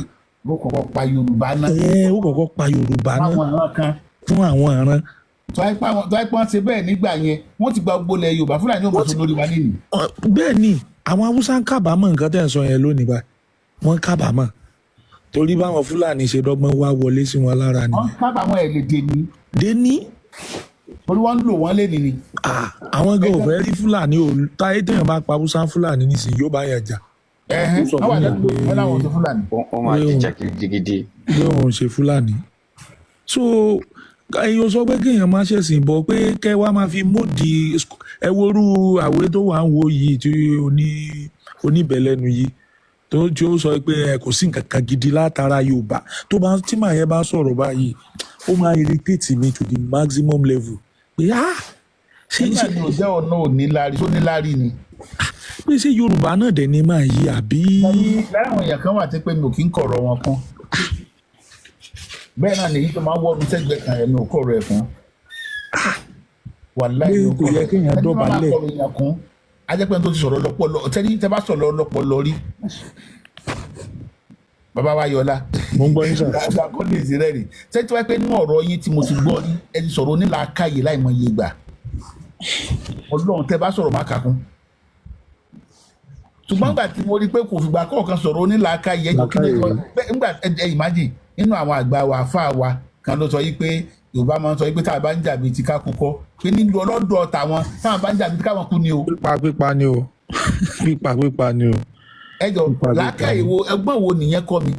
Ó kọ́kọ́ pa Yorùbá náà. Ẹ ó kọ́kọ́ pa Yorùbá náà. Fáwọn ìran kan. Fún àwọn ìran. Tó ẹ pọ́n ṣe bẹ́ẹ̀ nígbà yẹn, wọ́n ti gba gbogbo ilẹ̀ Yorùbá, Fúlàní ò mọ̀ tó lórí wa nínú. Bẹ́ẹ̀ ni àwọn Haúsá ń kábàámọ̀ nǹkan tẹ̀ ń sọ yẹn lónìí báyìí. Wọ́n ń kábàámọ̀ torí báwọn Fúlàní ṣe dọ́gbọ́n wá wọlé sí wọn lára Wọ́n nìyẹn. kábàámọ̀ ẹ̀ lè dé ní. Dé ní. Torí wọ́n ń lò wọ́n lé ní ni. Ah, àwọn gan ò fẹ́ rí Fúlàní o. Táyé téèyàn bá pa Haúsá, Fúlàní nísìnyí yóò bá yẹn jà. Ẹ̀hẹ́n, Ó sọ wọ́n wà fún yàn lẹ́nu pé wọ́n láwọn tó Fúlàní. Ó máa jíjà gidigidi. Pé òun ṣe Fúlàní. So ẹ̀yin ò sọ pé kéèyàn má ṣẹ̀sìn bọ̀, pé kẹ́ wá máa fi módì. Ẹ worú àwé tó wà ń wo yìí tí oníbẹ̀lẹ́nu yìí tó tí ó sọ pé ẹ kò sí nǹkan kan gidi látara Yorùbá, tó bá tí màá yẹn bá sọ̀rọ̀ báyìí, ó máa irritate me to the maximum level pé ah, ṣé Nígbà ṣé tí ò jẹ́ ọ̀nà ò níláárí tó níláárí ni. Pé ṣé Yorùbá náà dẹ̀ ni máa yí àbí? Lára àwọn èèyàn kan wà tí pé mi ò kí ń kọ̀rọ̀ wọn kún. Bẹ́ẹ̀ náà nìyí tó máa ń wọ́ mi sẹ́gbẹ̀ẹ́ kan, ẹ̀mí ò kọ̀rọ̀ ẹ̀ kún. Wàláhì, Pé mi ò kò yẹ kọ̀rọ̀. kéèyàn Ẹni tó máa dọ̀bálẹ̀. kọ̀rọ̀ èèyàn kún, á jẹ́ pé ẹni tó ti sọ̀rọ̀ lọ́pọlọ tẹ́lí tẹ́ bá sọ̀rọ̀ lọ́pọlọ rí. Bàbá wa Yọlá. Mo ń gbọ́ yín sà. Kọ́lẹ́sì rẹ̀ rè ṣé tí wọ́n pẹ́ nínú ọ̀rọ̀ yín tí mo ti gbọ́ rí, ẹ ti sọ̀rọ̀ onílàákàyè láìmọye ìgbà. Ọlọ́run, tẹ́ bá sọ̀rọ̀ má kàkún. Ṣùgbọ́n nígbà tí mo rí i pé kò fìgbà kọ̀ọ̀kan sọ̀rọ̀ onílàákàyè, ẹjọ́ kí ni Làákàyè. Bẹ́ẹ̀ nígbà ẹ imagine, nínú àwọn àgbà wa, àfáà wa kan ló sọ yìí pé Yorùbá máa ń sọ yìí pé tá a bá ń jà bíi ti ká kú kọ́, pé nílùú ọlọ́dọ̀ tàwọn, táwọn bá ń jà bíi ti káwọn kú ni o. Pípa pípa ni o, pípa pípa ni o. Ẹjọ́ Pípa pípa làákàyè ni. wo, ẹgbọ́n wo nìyẹn kọ́ mi?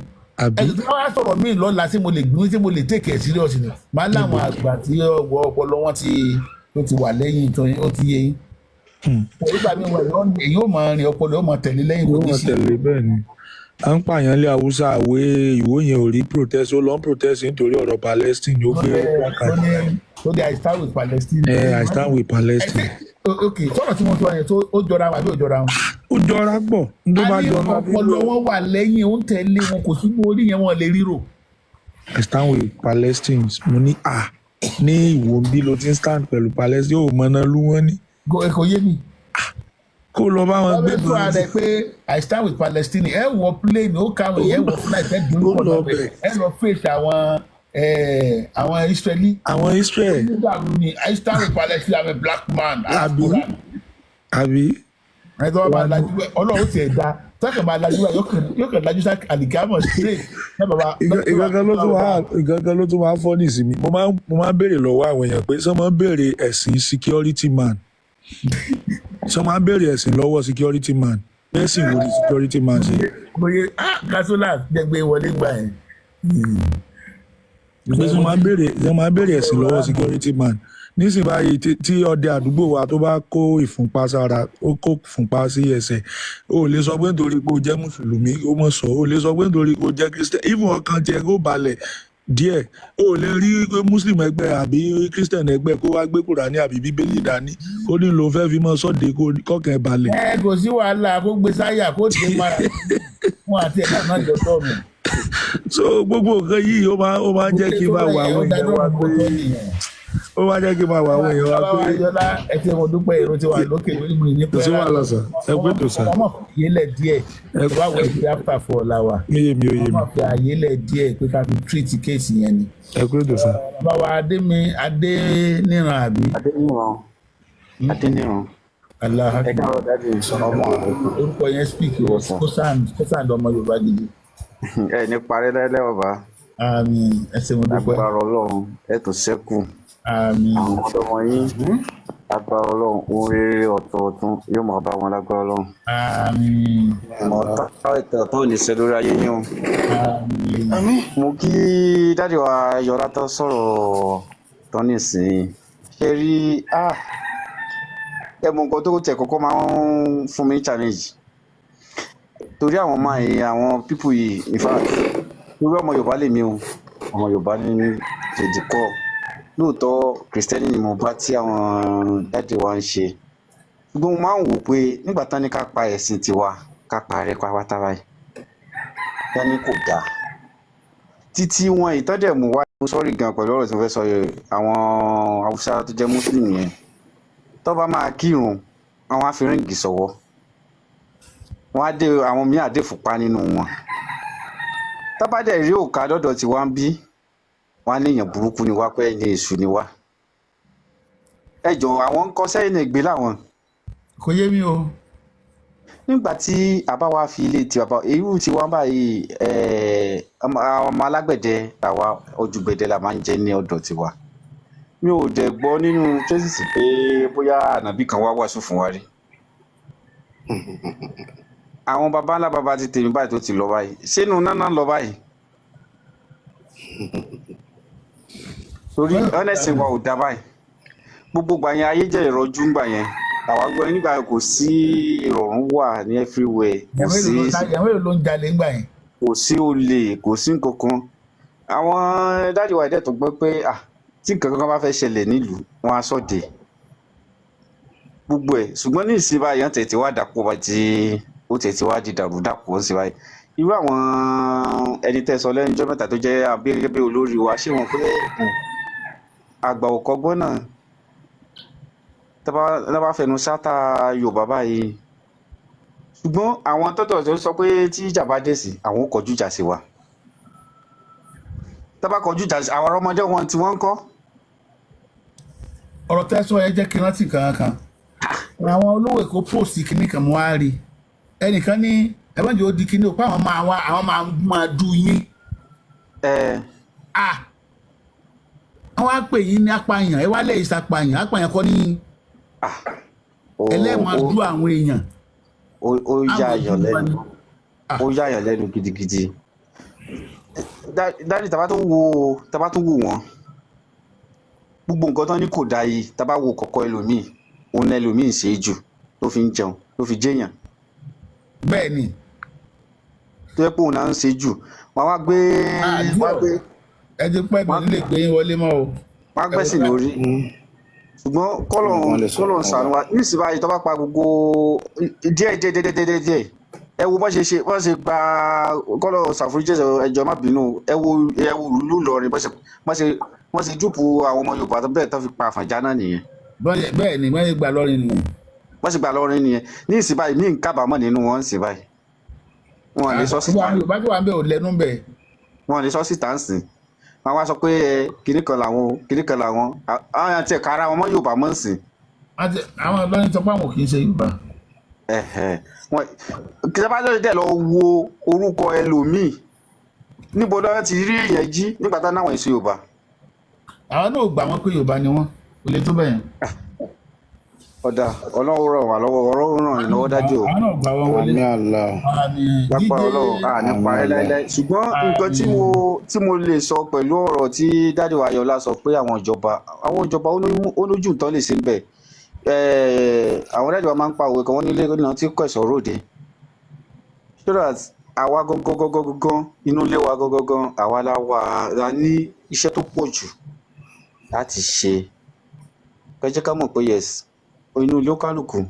Àbí? Ẹjọ́ tí wọ́n á sọ̀rọ̀ míì lọ́la, tí mo lè gbé, tí mo lè take it serious ni, máa láwọn àgbà tí ọwọ́ ọpọlọ wọn ti tó ti wà lẹ́yìn tó ó ti yé yín. Nígbà míì wà, èyí ò mọ rìn, ọpọlọ ó mọ tẹ̀lé lẹ́yìn, kò Yóò ní mọ̀ sí. Tẹ̀lé bẹ́ẹ̀ ni. À ń pààyàn lé Haúsá, àwé ìwó yẹn ò rí protest, ó lọ ń protest nítorí ọ̀rọ̀ Palestine, ó gbé placard. Tó ní I stand with Palestine. Ẹ I stand with Palestine. Ok, sọ̀rọ̀ tí mo sọ yẹn tó ó jọra wọn àbí ò jọra wọn? Ó jọra pọ̀ n tó A bá ní jọ náà. ọpọlọ wọn wà lẹ́yìn, ó ń tẹ̀lé wọn, kò sínú orí yẹn, wọn lè ríro. I stand with Palestines. Mo ní à ní ìwò bí ló ti ń stand pẹ̀lú Palestine, yóò mọ̀nà lú wọn ní Kò yé mi. Kó lọ bá wọn Wọ́n gbé fẹ́ fún ara rẹ̀ pé I stand with Palestine, ẹ wọ plane, ó kàwé, ẹ wọ flight, ẹ dúró Ó pọ̀ lọ lọ́bẹ̀, bẹ̀. ẹ lọ face àwọn Israeli. Àwọn Israel. Nígbà wo ni I stand with Palestine? I'm a black man. Àbí àbí. Ẹ tó bá máa lajú ẹ, Ọlọ́run ti ẹ̀ da tọ́kàn máa lajú ẹ, yóò kàn lajú sá àlìkámọ̀ straight. Ẹ bàbá. Ìgangan ló tún wá fọ́ nísìmí. Mo máa ń béèrè lọ́wọ́ àwọn èèyàn pé sọ máa ń béèrè ẹ̀sìn security man, sọ máa ń béèrè ẹ̀sìn lọ́wọ́ security man, ẹ̀sìn wo ni security man ṣe? Bóyá ah, kasola jẹgbẹ́ wọlé gbà ẹ̀. Pé sọ máa ń béèrè ẹ̀sìn lọ́wọ́ security man nísìnyí báyìí? Tí ọdẹ àdúgbò wa tó bá kó ìfúnpá sára, ó kó ìfúnpá sí ẹsẹ̀, ó lè sọ pé nítorí pé ó jẹ́ mùsùlùmí, ó mọ̀ sọ, ó lè sọ pé nítorí pé ó jẹ́ Christian, even ọkàn tiẹ̀ kó balẹ̀ díẹ̀. Ó lè rí pé Muslim ẹgbẹ́ àbí Christian ẹgbẹ́ kó wá gbé Kùránì àbí Bíbélì dání, kó ní lòun fẹ́ fi mọ́ sọ́de kọ́kàn ẹ̀ balẹ̀. Ẹ kò sí wàhálà, kó gbé sáyà, kó dé mara wọn àti ẹ̀ka náà jọ tọ̀nù. So gbogbo nǹkan yìí ó máa ń jẹ́ kí n máa wà àwọn èèyàn wa pé ó máa ń jẹ́ kí n máa wà àwọn èèyàn wa Bàbá wa pé Yọlá, ẹ ti mo dúpẹ́, èrò ti wà lókè lórí mi ní Kò sí wàhálà sà, ẹ pé tó sà. Wọ́n mọ̀ fi àyè lẹ̀ díẹ̀. Ẹ Tó bá wọ ẹgbẹ́ after four la wà. Mi yé mi, ó yé Wọ́n mi. mọ̀ fi àyè lẹ̀ díẹ̀ pé ká fi treat case yẹn ni. Ẹ pé tó sà. Bàbá wa Adémi Adéníran àbí? Adéníran, Adéníran. Allah. Ẹ káàárọ̀, daddy. Orúkọ yẹn speak o, kó sound ọmọ Yorùbá gidi. Ẹ ní parí láíláí, bàbá. Àmín, ẹ ṣé, mo dúpẹ́. Lágbára Ọlọ́run, ẹ tún ṣẹ́kù. Àmín. Àwọn ọmọ yín, lágbára Ọlọ́run, ohun rere ọ̀tọ̀ ọ̀tún yóò máa bá wọn lágbára Ọlọ́run. Àmín. Ọ̀tá ìtàn tó ní ṣe lórí ayé yín o. Àmín. Mo kí daddy wa Yọlá tó sọ̀rọ̀ tán nísìnyí. Ṣe rí, ah, ẹ mọ nǹkan tó tẹ̀ kọ́kọ́ máa ń fún mi ní challenge torí àwọn ọmọ yìí, àwọn people yìí, in fact, torí ọmọ Yorùbá lèmi o, ọmọ Yorùbá ní tètè kọ́. Lóòótọ́ Kristẹni ni mo bá tí àwọn daddy wa ń ṣe, ṣùgbọ́n mo máa ń wò pé nígbà tán ní ká pa ẹ̀sìn tiwa, ká parẹ́ pátápátá báyìí, tán ní kò dáa títí wọn ìtọ́jẹ̀ mú wá. Mo sorry gan pẹ̀lú ọ̀rọ̀ tí mo fẹ́ sọ yìí. Àwọn Haúsá tó jẹ́ Muslim yẹn, tó bá máa kírun, àwọn á fi ring sọ́wọ́, wọ́n á dé, àwọn míì á dé fúnpá nínú wọn. Tó bá dẹ̀ rí òkà dọ́dọ̀ tí wọ́n ń bí, wọ́n á ní èèyàn burúkú ni wá, pé ẹni èṣù ni wá. Ẹ jọ, àwọn ń kọ sẹ́yìn ní ìgbé làwọn. Kò yé mi o. Nígbà tí a bá wá fi ilé tí bàbá irú tí wọ́n báyìí, ọmọ alágbẹ̀dẹ làwa, ojúgbẹ̀dẹ la máa ń jẹ ní ọ̀dọ̀ tiwa. Mi ò dẹ̀ gbọ́ nínú traces pé bóyá ànábì kan wá wàásù fún wa rí. Àwọn baba ńlá baba ti tèmi báyìí tó ti lọ báyìí, sínú nánà lọ báyìí, torí honestly wa ò dá báyìí. Gbogbo gbà yẹn, ayé jẹ́ ìrọ́jú ńgbà yẹn, àwa gbọ́ nígbà yẹn, kò sí ìrọ̀rùn wà ní everywhere, kò sí. Ìyàwó èrò ló ń jalè ńgbà yẹn. Kò sí olè, kò sí nǹkan kan. Àwọn daddy wa dẹ̀ tó gbọ́ pé ah, tí nǹkan kan bá fẹ́ ṣẹlẹ̀ nílùú, wọn á sọ̀dẹ̀ gbogbo ẹ̀. Ṣùgbọ́n ní ìsìn báyìí, wọ́n tẹ̀ tí wá dàpọ̀ bá tí ó tẹ̀ tí wá di dàrúdàpọ̀ sí báyìí. Irú àwọn ẹni tẹ́ sọ lẹ́nu ọjọ́ mẹ́ta tó jẹ́ abẹ́rẹ́ olórí wa, ṣé wọn pé àgbà ò kọ́gbọ́n náà tá bá fẹnu sáta Yorùbá báyìí? Ṣùgbọ́n àwọn tọ́tọ̀ tó sọ pé tí ìjà bá dé sí, àwọn ò kọjú ìjà sí wa. Tá bá kọjú ìjà sí àwọn ọmọdé wọn tí wọ́n ń kọ́. Ọ̀rọ̀ tẹ́sán ẹ jẹ́ kí n rántí kan kan. Àwọn olówó Èkó post kìíní kan, mo wá rí ẹnìkan ní ẹ má jẹ́ ó di kìíní o, pé àwọn máa wá, àwọn máa du yín. Ẹ. Ah, àwọn á pè yín ní apààyàn, ẹ wá lẹ́yìn sàpàyàn, apààyàn kọ́ ní ẹlẹ́wọ̀n du àwọn èèyàn. Ó yà Àwọn yàn ojú wa lẹ́nu. ni. Ó yà yàn lẹ́nu gidigidi. Daddy, tá bá tó wò wọ́n, gbogbo nǹkan tán ní kò dáa yìí, tá bá wo kọ̀kọ́ ẹlòmíì, òun náà ẹlòmíì ń ṣe é jù ló fi ń jẹun, ló fi jẹ́yàn. Bẹ́ẹ̀ ni. Tó yẹ pé òun náà ń ṣe jù, wọ́n wá gbé wọ́n á gbé Ẹ ti pẹ́ mi nílé gbé yín wọlé mọ́ o. Wọ́n á gbẹ́sìn lórí. Ṣùgbọ́n Wọ́n kọ́lọ̀ lè sọ̀rọ̀ kọ́lọ̀ kan ṣàánú wá. wa nísìnyí báyìí, tó bá pa gbogbo díẹ̀ díẹ̀ díẹ̀ díẹ̀ díẹ̀ díẹ̀, ẹ wo bọ́n ṣe ṣe, bọ́n ṣe gba kọ́lọ̀ ṣàforíjì, ẹjọ́ má bínú. Ẹ wo ìlú Ìlọrin, bọ́n ṣe dúpù àwọn ọmọ Yorùbá tó bẹ́ẹ̀ tó fi pa Àfọ̀njá náà nìyẹn. Bẹ́ẹ̀ ni wọ́n gbà lọ́rin nìyẹn. Bọ́n ṣe gbà lọ́rin nìyẹn. Ní ìsìn báyìí, mí ń kábàámọ̀ nínú wọn ń sìn báyìí, wọn lè sọ Gbogbo síta. àwọn Yorùbá tó wà ń bẹ̀ ò lẹ́nu bẹ̀. Wọn lè sọ síta ń sìn. Wọn wá sọ pé ẹ kinní kan làwọn o, kinní kan làwọn, àwọn àti ẹ̀ka ara wọn mọ́ Yorùbá mọ́ ń sìn. Àwọn Ìlọrin sọ pé àwọn ò kì í ṣe Yorùbá. Ẹ̀hẹ̀, wọn kí sábà lóde dẹ̀ lọ wo orúkọ ẹlòmíì, níbo lọ́wọ́ ti rí èèyàn jí nígbà tá náwọn èso Yorùbá. Àwọn náà ò gbà wọ́n pé Yorùbá ni wọ́n, kò lè tó bẹ́ẹ̀ yẹn. Ọ̀dà, Ọlọ́run ràn wá lọ́wọ́, Ọlọ́run ràn yín lọ́wọ́ dájú o. Àwọn náà gbà wọ́n wọlé. Àmì Allah. Àmín. Lápá DJ Ọlọ́run à ní Àmì parẹ́ Allah. láéláé. Ṣùgbọ́n nǹkan tí mo tí mo lè sọ pẹ̀lú ọ̀rọ̀ tí dáàdì wa Ayọ̀lá sọ pé àwọn ìjọba ó lójú nǹkan lè ṣe ń bẹ̀. Àwọn dáàdì wa máa ń pa òwe kan, wọ́n nílé náà tí kò ẹ̀sọ́ ròde, so that àwa gangan gangan gangan, inú ilé wa gangan gangan, àwa la wà la ní iṣẹ́ tó pọ̀ jù láti ṣe. Ẹ jẹ́ ká mọ̀ pé yes, inú ilé kálukú,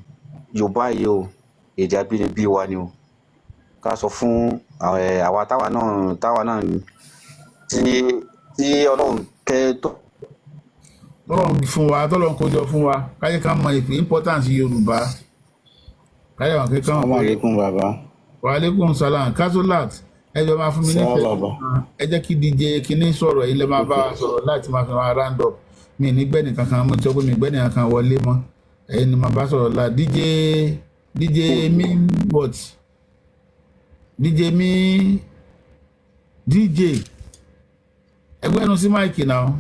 Yorùbá yìí o, èdè abínibí wa ni o. Ká sọ fún àwa táwa náà tí Ọlọ́run kẹ́ tó Tọ́lọ́run fún wa, tọ́lọ́run kó jọ fún wa, káyé ká mọ ìpín importance Yorùbá, káyé àwọn kékeré wọn Assalamu pé. alaikum bàbá. Wa alaikum salam. Kasolat, ẹ jọ máa fún mi Sá nífẹ̀ẹ́. bàbá. Ẹ jẹ́ kí DJ kinní sọ̀rọ̀ yìí lè máa bá wa sọ̀rọ̀ láti máa fi máa round up. Mi ní gbẹ́nì kankan, mo ti sọ pé mi gbẹ́nì kankan wọlé mọ́. Ẹ̀yin ni màá bá sọ̀rọ̀ la DJ mi, what DJ mi, DJ ẹgbẹ́ ẹnu sí mic náà.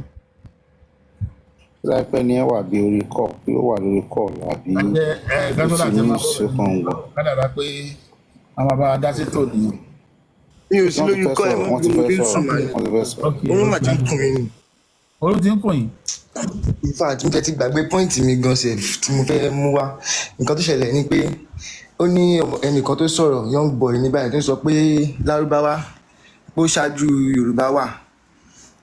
Láìpẹ́ ni ẹ wà bí orí kọ́ bí ó wà lórí call àbí Ẹ ẹ ó ti Kasolat, ẹ ní máa bọ̀rọ̀ sókàn wọ̀. Kádàrá pé àwọn bàbá dá sí tòní. Mi ò sí Wọ́n ti lórí fẹ́ kọ́ ẹ̀, sọ̀rọ̀, mọ́ wọ́n ti bí mo fẹ́ fi ń sọ̀rọ̀, sùn mà ní. wọ́n ti fẹ́ sọ̀rọ̀. Ok. Oorun mà ti ń kùn mí ni. Orí ti ń kùn yín. In fact, mo tẹ́ ti gbàgbé point mi gan sef tí mo fẹ́ mú wá. Nǹkan tó ṣẹlẹ̀ ni pé ó ní ẹnìkan tó sọ̀rọ̀, young boy ní báyìí, tó ń sọ pé Lárúbáwá ó ṣáájú Yorùbá wà.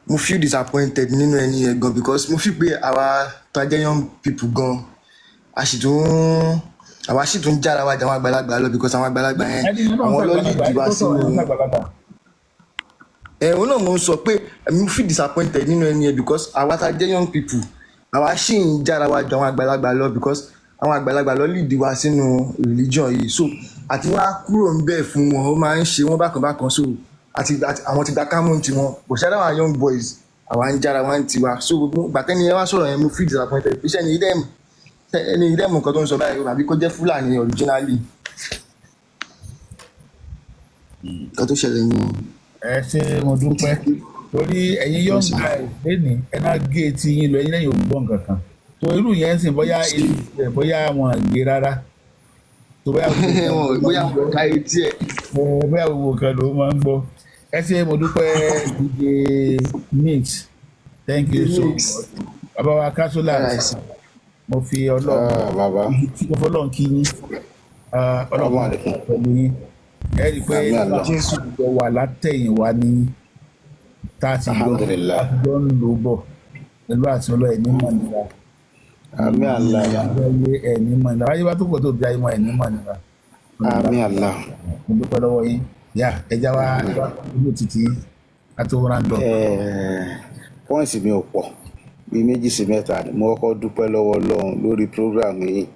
Mo feel disappointed nínú ẹni yẹn gan, because mo feel pé àwa tó a jẹ́ young people gan, a sì tún àwa sì tún jára wa jà àwọn àgbàlagbà lọ, because àwọn àgbàlagbà yẹn, Ẹni yẹn náà ń àwọn ló sàgbàlagbà, lead ẹni wa tó sọ̀rọ̀ yẹn ń sínú sàgbàlagbà. Ẹ òun náà mo ń sọ pé mo feel disappointed nínú ẹni yẹn, because àwa tá a jẹ́ young people, àwa sì ń jára wa ju àwọn àgbàlagbà lọ, because àwọn àgbàlagbà ló lead wa sínú religion yìí. So àti wá kúrò ń bẹ̀ fún wọn, ó máa ń ṣe wọ́n bákan bákan. So àti àwọn ti gba kámú tiwọn kò ṣáà. Àwọn young boys, àwa ń jára wa ń tiwa. So gbogbo gbàtẹ́ni yẹn wá sọ̀rọ̀ yẹn, mo feel disappointed. Iṣẹ́ ni idem, ẹni idem nǹkan tó ń sọ báyìí, àbí kó jẹ́ Fúlàní originally. Nǹkan tó ṣẹlẹ̀ nìyẹn. Ẹ ṣe, mo dúpẹ́, torí ẹ̀yin young guys lẹ́nìí, ẹ náà gé etí yín lọ, ẹ̀yin lẹ́yìn ò gbọ́ nǹkan kan tó irú yẹn ń sìn, bóyá etí rẹ̀, bóyá wọn gé rárá tó, bóyá gbogbo nǹkan wọn ló máa bóyá ń wọn gbọ́. ká etí ẹ̀. Ẹ, bóyá gbogbo nǹkan ló máa ń gbọ́. Ẹ ṣe, mo dúpẹ́. DJ Mix, thank you so Mix. much. Bàbá wa Kasolat, Alright, sir. mo fi Ọlọ́run Ah, bàbá. mo fọlọ́run kí yín. Ah, Assalamu Ọlọ́run alaikum. pẹ̀lú yín. Ẹ rí i pé Àmì Allah. Jésù. Jọ wà látẹ̀yìnwá ní tá a ti jọ Alhamdulillah. jọ ń lò bọ̀ pẹ̀lú àti ọlọ́ ẹ̀ ní mọ̀nira. Àmì Allah. Ayé ẹ̀ ní mọ̀nira, ayé bá tó pọ̀ tó bí ayé mọ̀ ẹ̀ ní mọ̀nira. Àmì Allah. Mo dúpẹ́ lọ́wọ́ yín. Yá, ẹja wa inú títí ká tó round up. Points mi ò pọ̀, bíi méjì sí mẹ́ta ni. Mo kọ́kọ́ dúpẹ́ lọ́wọ́ Ọlọ́run lórí program yìí,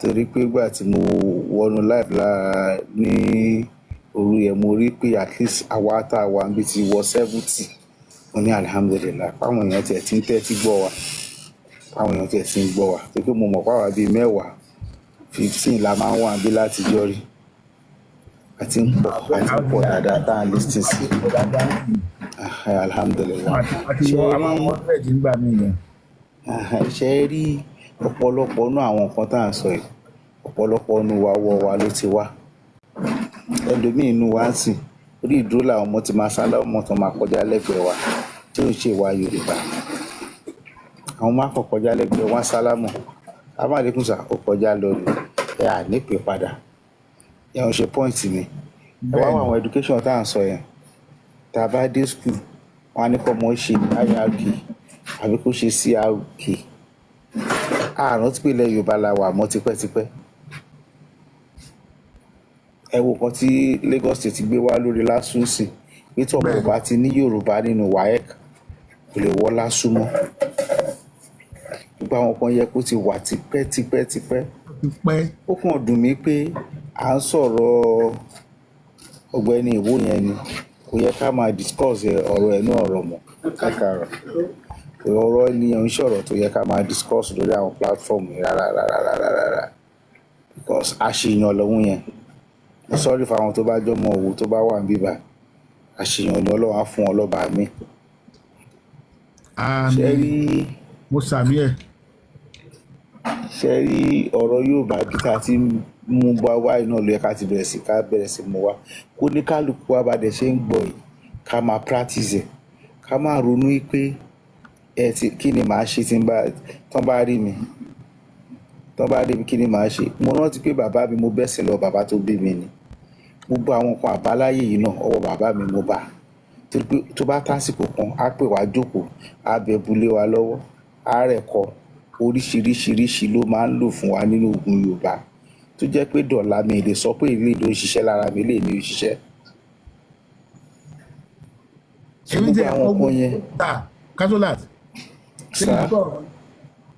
torí pé ìgbà tí mo wọnú live lára ní òru yẹn, mo rí pé at least àwa tá a wà níbi ti wọ 70. Mo ní alhamdulillahi páwọn èèyàn tiẹ̀ ti ń tẹ́tí gbọ́ wa, páwọn èèyàn tiẹ̀ ti ń gbọ́ wa, torí pé mo mọ̀ páwa bíi 10, 15 la máa ń wà níbí látijọ́ rí. Àti ń pọ̀, àti ń pọ̀ dáadáa tá à ń listen sí. Alhamdulillahi. Àti Ṣé wọ rí àwọn 100 nígbà míì yẹn. Ṣe rí ọ̀pọ̀lọpọ̀ nú àwọn nǹkan tá à ń sọ yìí, ọ̀pọ̀lọpọ̀ nú wa wọ́ wa ló ti wá. Ẹlòmíì inú wa ń sìn, orí ìdúró làwọn ọmọ ti máa sálá, ọmọ tó máa kọjá lẹ́gbẹ̀ẹ́ wa tí ò ń ṣe ìwà Yorùbá. Àwọn máa kọ̀ kọjá lẹ́gbẹ̀ẹ́ wọn, sálámọ̀ amáàlékún sà, ó kọjá lọ ni, ẹ à nípè padà. Ẹ ń ṣe point mi. Ẹ wá wọ Bẹ́ẹ̀ni. àwọn education tá à ń sọ yẹn, tá a bá dé school, wọn á ní kọ́ ọmọ ṣe IRK àbí kó ṣe CRK. Àrántí pé ilẹ̀ Yorùbá la wà mọ́ tipẹ́tipẹ́. Ẹ wo nǹkan tí Lagos State gbé wá lórí LASU sí, pé tí ọmọ Bẹ́ẹ̀ Yorùbá ti ní Yorùbá nínú WAEC kò lè wọ́ LASU mọ́. Gbogbo àwọn kan yẹ kó ti wà tipẹ́ tipẹ́ tipẹ́. Pẹ́. Ó kàn dùn mí pé à ń sọ̀rọ̀ ọ̀gbẹ́ni Ìwó yẹn ni kò yẹ ká máa discuss ọ̀rọ̀ ẹnu ọ̀rọ̀ mọ́. Ẹ káàárọ̀. Ọ̀rọ̀ ènìyàn ń ṣọ̀rọ̀ tó yẹ ká máa discuss lórí àwọn platform yìí rárá rárá rárá rárá, because àṣeyàn lòun yẹn. Mo sorry fáwọn tó bá jọmọ òwò tó bá wà níbí báyìí, àṣeyàn ni. Ọlọ́run á fún wọn lọ́ba mi. Ṣe Àmín. rí Mo sàmì ẹ̀. Ṣe rí ọ̀rọ̀ Yorùbá bí tá a ti ń mú bá wáyé náà ló yẹ ká ti bẹ̀rẹ̀ sí, ká bẹ̀rẹ̀ sí mú wá, kó ní kálukú wa bá dẹ̀ ṣe ń gbọ́ yìí, ká máa practice ẹ̀, ká máa ronú pé ẹ ti kí ni màá ṣe tí n bá tán bá rí mi, tán bá rí mi, kí ni màá ṣe. Mo rántí pé bàbá mi, mo bẹ́sìn lọ bàbá tó bí mi ni. Gbogbo àwọn nǹkan àbáláyé yìí náà, ọwọ́ bàbá mi mo bá, torí pé tó bá tásìkò kan, á pè wá jókòó, á bẹ bulé wa lọ́wọ́, á rẹ̀ kọ oríṣiríṣiríṣi ló máa ń lò fún wa nínú ogun Yorùbá, tó jẹ́ pé dọ̀la mi lè sọ pé ilé ló ń ṣiṣẹ́ lára mi, lè ní ó ṣiṣẹ́. So Èmi gbogbo tẹ àwọn kọ́ nǹkan yẹn ta Kasolat, ṣé sá mo tọ̀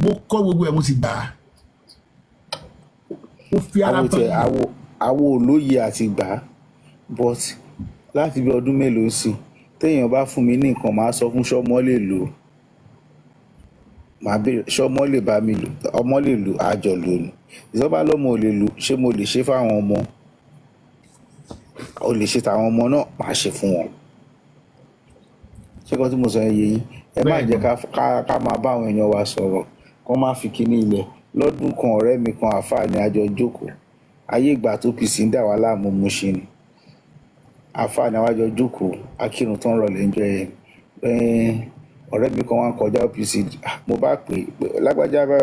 mo kọ́ gbogbo ẹ̀, mo sì gbà á, mo fi ara àwọn tẹ balẹ̀. Àwọ olóye àti gbà á, but láti bí ọdún mélòó sí, téèyàn bá fún mi ní nǹkan, màá sọ fún ṣọmọ lè lò ó, màá béèrè ṣọmọ lè bá mi lò, ọmọ lè lò, àjọ lò ní ìjọba lọmọ ò lè lò, ṣé mo lè ṣe fáwọn ọmọ, ò lè ṣe tàwọn ọmọ náà, màá ṣe fún wọn. Ṣé kọ́ tí mo sọ yẹn yé yín? Ẹ má Bẹ́ẹ̀ jẹ́ ni. ká máa bá àwọn èèyàn wa sọ̀rọ̀ kó má fi kíní ilẹ̀. Lọ́dún kan, ọ̀rẹ́ mi kan, àáfàá ni, àjọ jókòó ayé ìgbà tó OPC ń dà wá láàmú Mushin ni. Àáfàá ni, àwájọ jókòó akírun tó ń rọlẹ̀ ń jọ yẹn. Ọ̀rẹ́ mi kan wá ń kọjá OPC. Ah, mo bá pè é pé lágbájá bá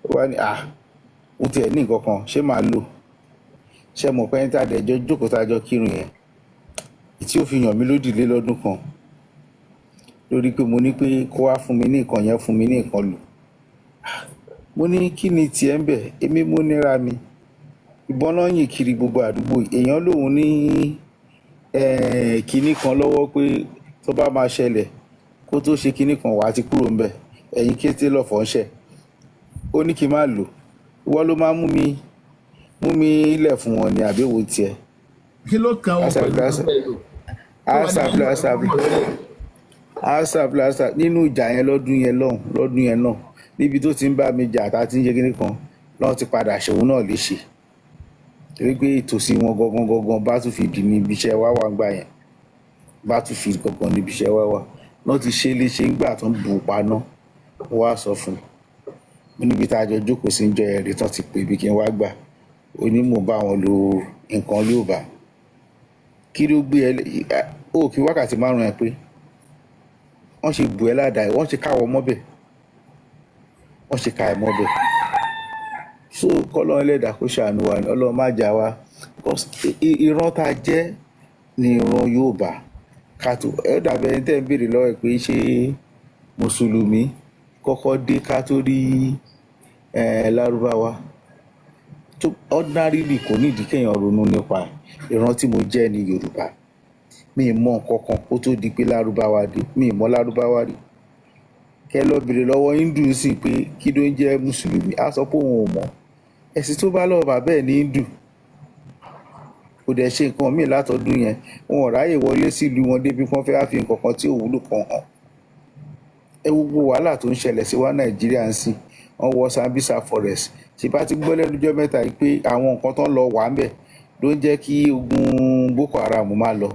ó wá ní, ah, mo tiẹ̀ ní nǹkan kan, ṣé màá lò? Ṣé mo pẹ́ ní tá a dẹ̀ jọ jókòó, tá a jọ kírun yẹn, tí ó fi yàn mí lódì lé lọ́dún kan lórí pé mo ní pé kó wá fún mi ní nǹkan yẹn, fún mi ní nǹkan lò. Mo ní kí ni tiẹ̀ ń bẹ̀, èmi mo níra mi, ìbọn náà yìn kiri gbogbo àdúgbò yìí. Èèyàn lòun ní kinní kan lọ́wọ́ pé tó bá máa ṣẹlẹ̀, kó tó ṣe kinní kan, wàá ti kúrò ńbẹ̀, ẹ̀yìn kété lọ́fọ̀ọ́ ń ṣẹ̀. Ó ní kí n má lò, ìwọ ló máa mú mi lẹ̀ fún wọn ní àbẹ̀wò tiẹ̀. Kí ló kan o pẹ̀lú tó fẹ́ lò tó wà ní Asàbílà asàbílà asàbílà asàbílà nínú ìjà yẹn lọ́dún yẹn lọ́hùn, lọ́dún yẹn náà, níbi tó ti ń bá mi jà tá a ti ń ṣe kinní kan lọ́wọ́, ti padà ṣòun náà léṣe, torí pé ìtòsí wọn gangan gangan battlefield ní ibi iṣẹ́ wa wà ńgbà yẹn, battlefield gangan níbi iṣẹ́ wa wà náà ti ṣe é léṣe ńgbà tó ń bù ú paná. Mo wá sọ fún un, mo níbi tá a jọ jókòó sí ń jọ ẹ̀rí tán ti pè mí kí n wá gbà, ó ní mò ń bá wọn lo nǹkan Yorùbá. Kí ló gbé ẹ ó kí wákàtí 5 ẹ pé wọ́n ṣe bù ẹ́ ládàá, wọ́n ṣe káwọ́ mọ́bẹ̀, wọ́n ṣe ká ẹ mọ́bẹ̀. So kọ́lọ́run ẹlẹ́dàá kó ṣàánú wa ni, Ọlọ́run má jà wá, because ìran tá a jẹ́ ni ìran Yorùbá. Ká tó ẹ dàbí ẹni tẹ́ ń béèrè lọ́wọ́ ẹ̀ pé ṣé mùsùlùmí kọ́kọ́ dé ká tó rí lárúbáwá tó. Ordinarily, kò nídìí kéèyàn ronú nípa ẹ̀. Ìran tí mo jẹ́ ní Yorùbá, mi ì mọ nǹkan kan kó tó di pé lárúbáwá dé, mi ì mọ lárúbáwá rí. Kẹ lọ béèrè lọ́wọ́ Hindu sì pé kí ló ń jẹ́ mùsùlùmí, á sọ pé òun ò mọ̀. Ẹ̀sìn tó bá lọ́wọ́ bàbá ẹ̀ ní Hindu, kò dẹ̀ ṣe nǹkan míì látọdún yẹn. Wọn ò ráyè wọlé sílùú wọn débi kán fẹ́ wá fi nǹkan kan tí ò wúlò kan hàn. Ẹ wo gbogbo wàhálà tó ń ṣẹlẹ̀ sí wa Nàìjíríà ń sìn. Wọ́n wọ Sambisa Forest, ṣe bá ti gbọ́ lẹ́nu ọjọ́ mẹ́ta yìí pé àwọn nǹkan tó ń lọ wà ń bẹ̀ ló ń jẹ́ kí ogun Boko Haram má lọ.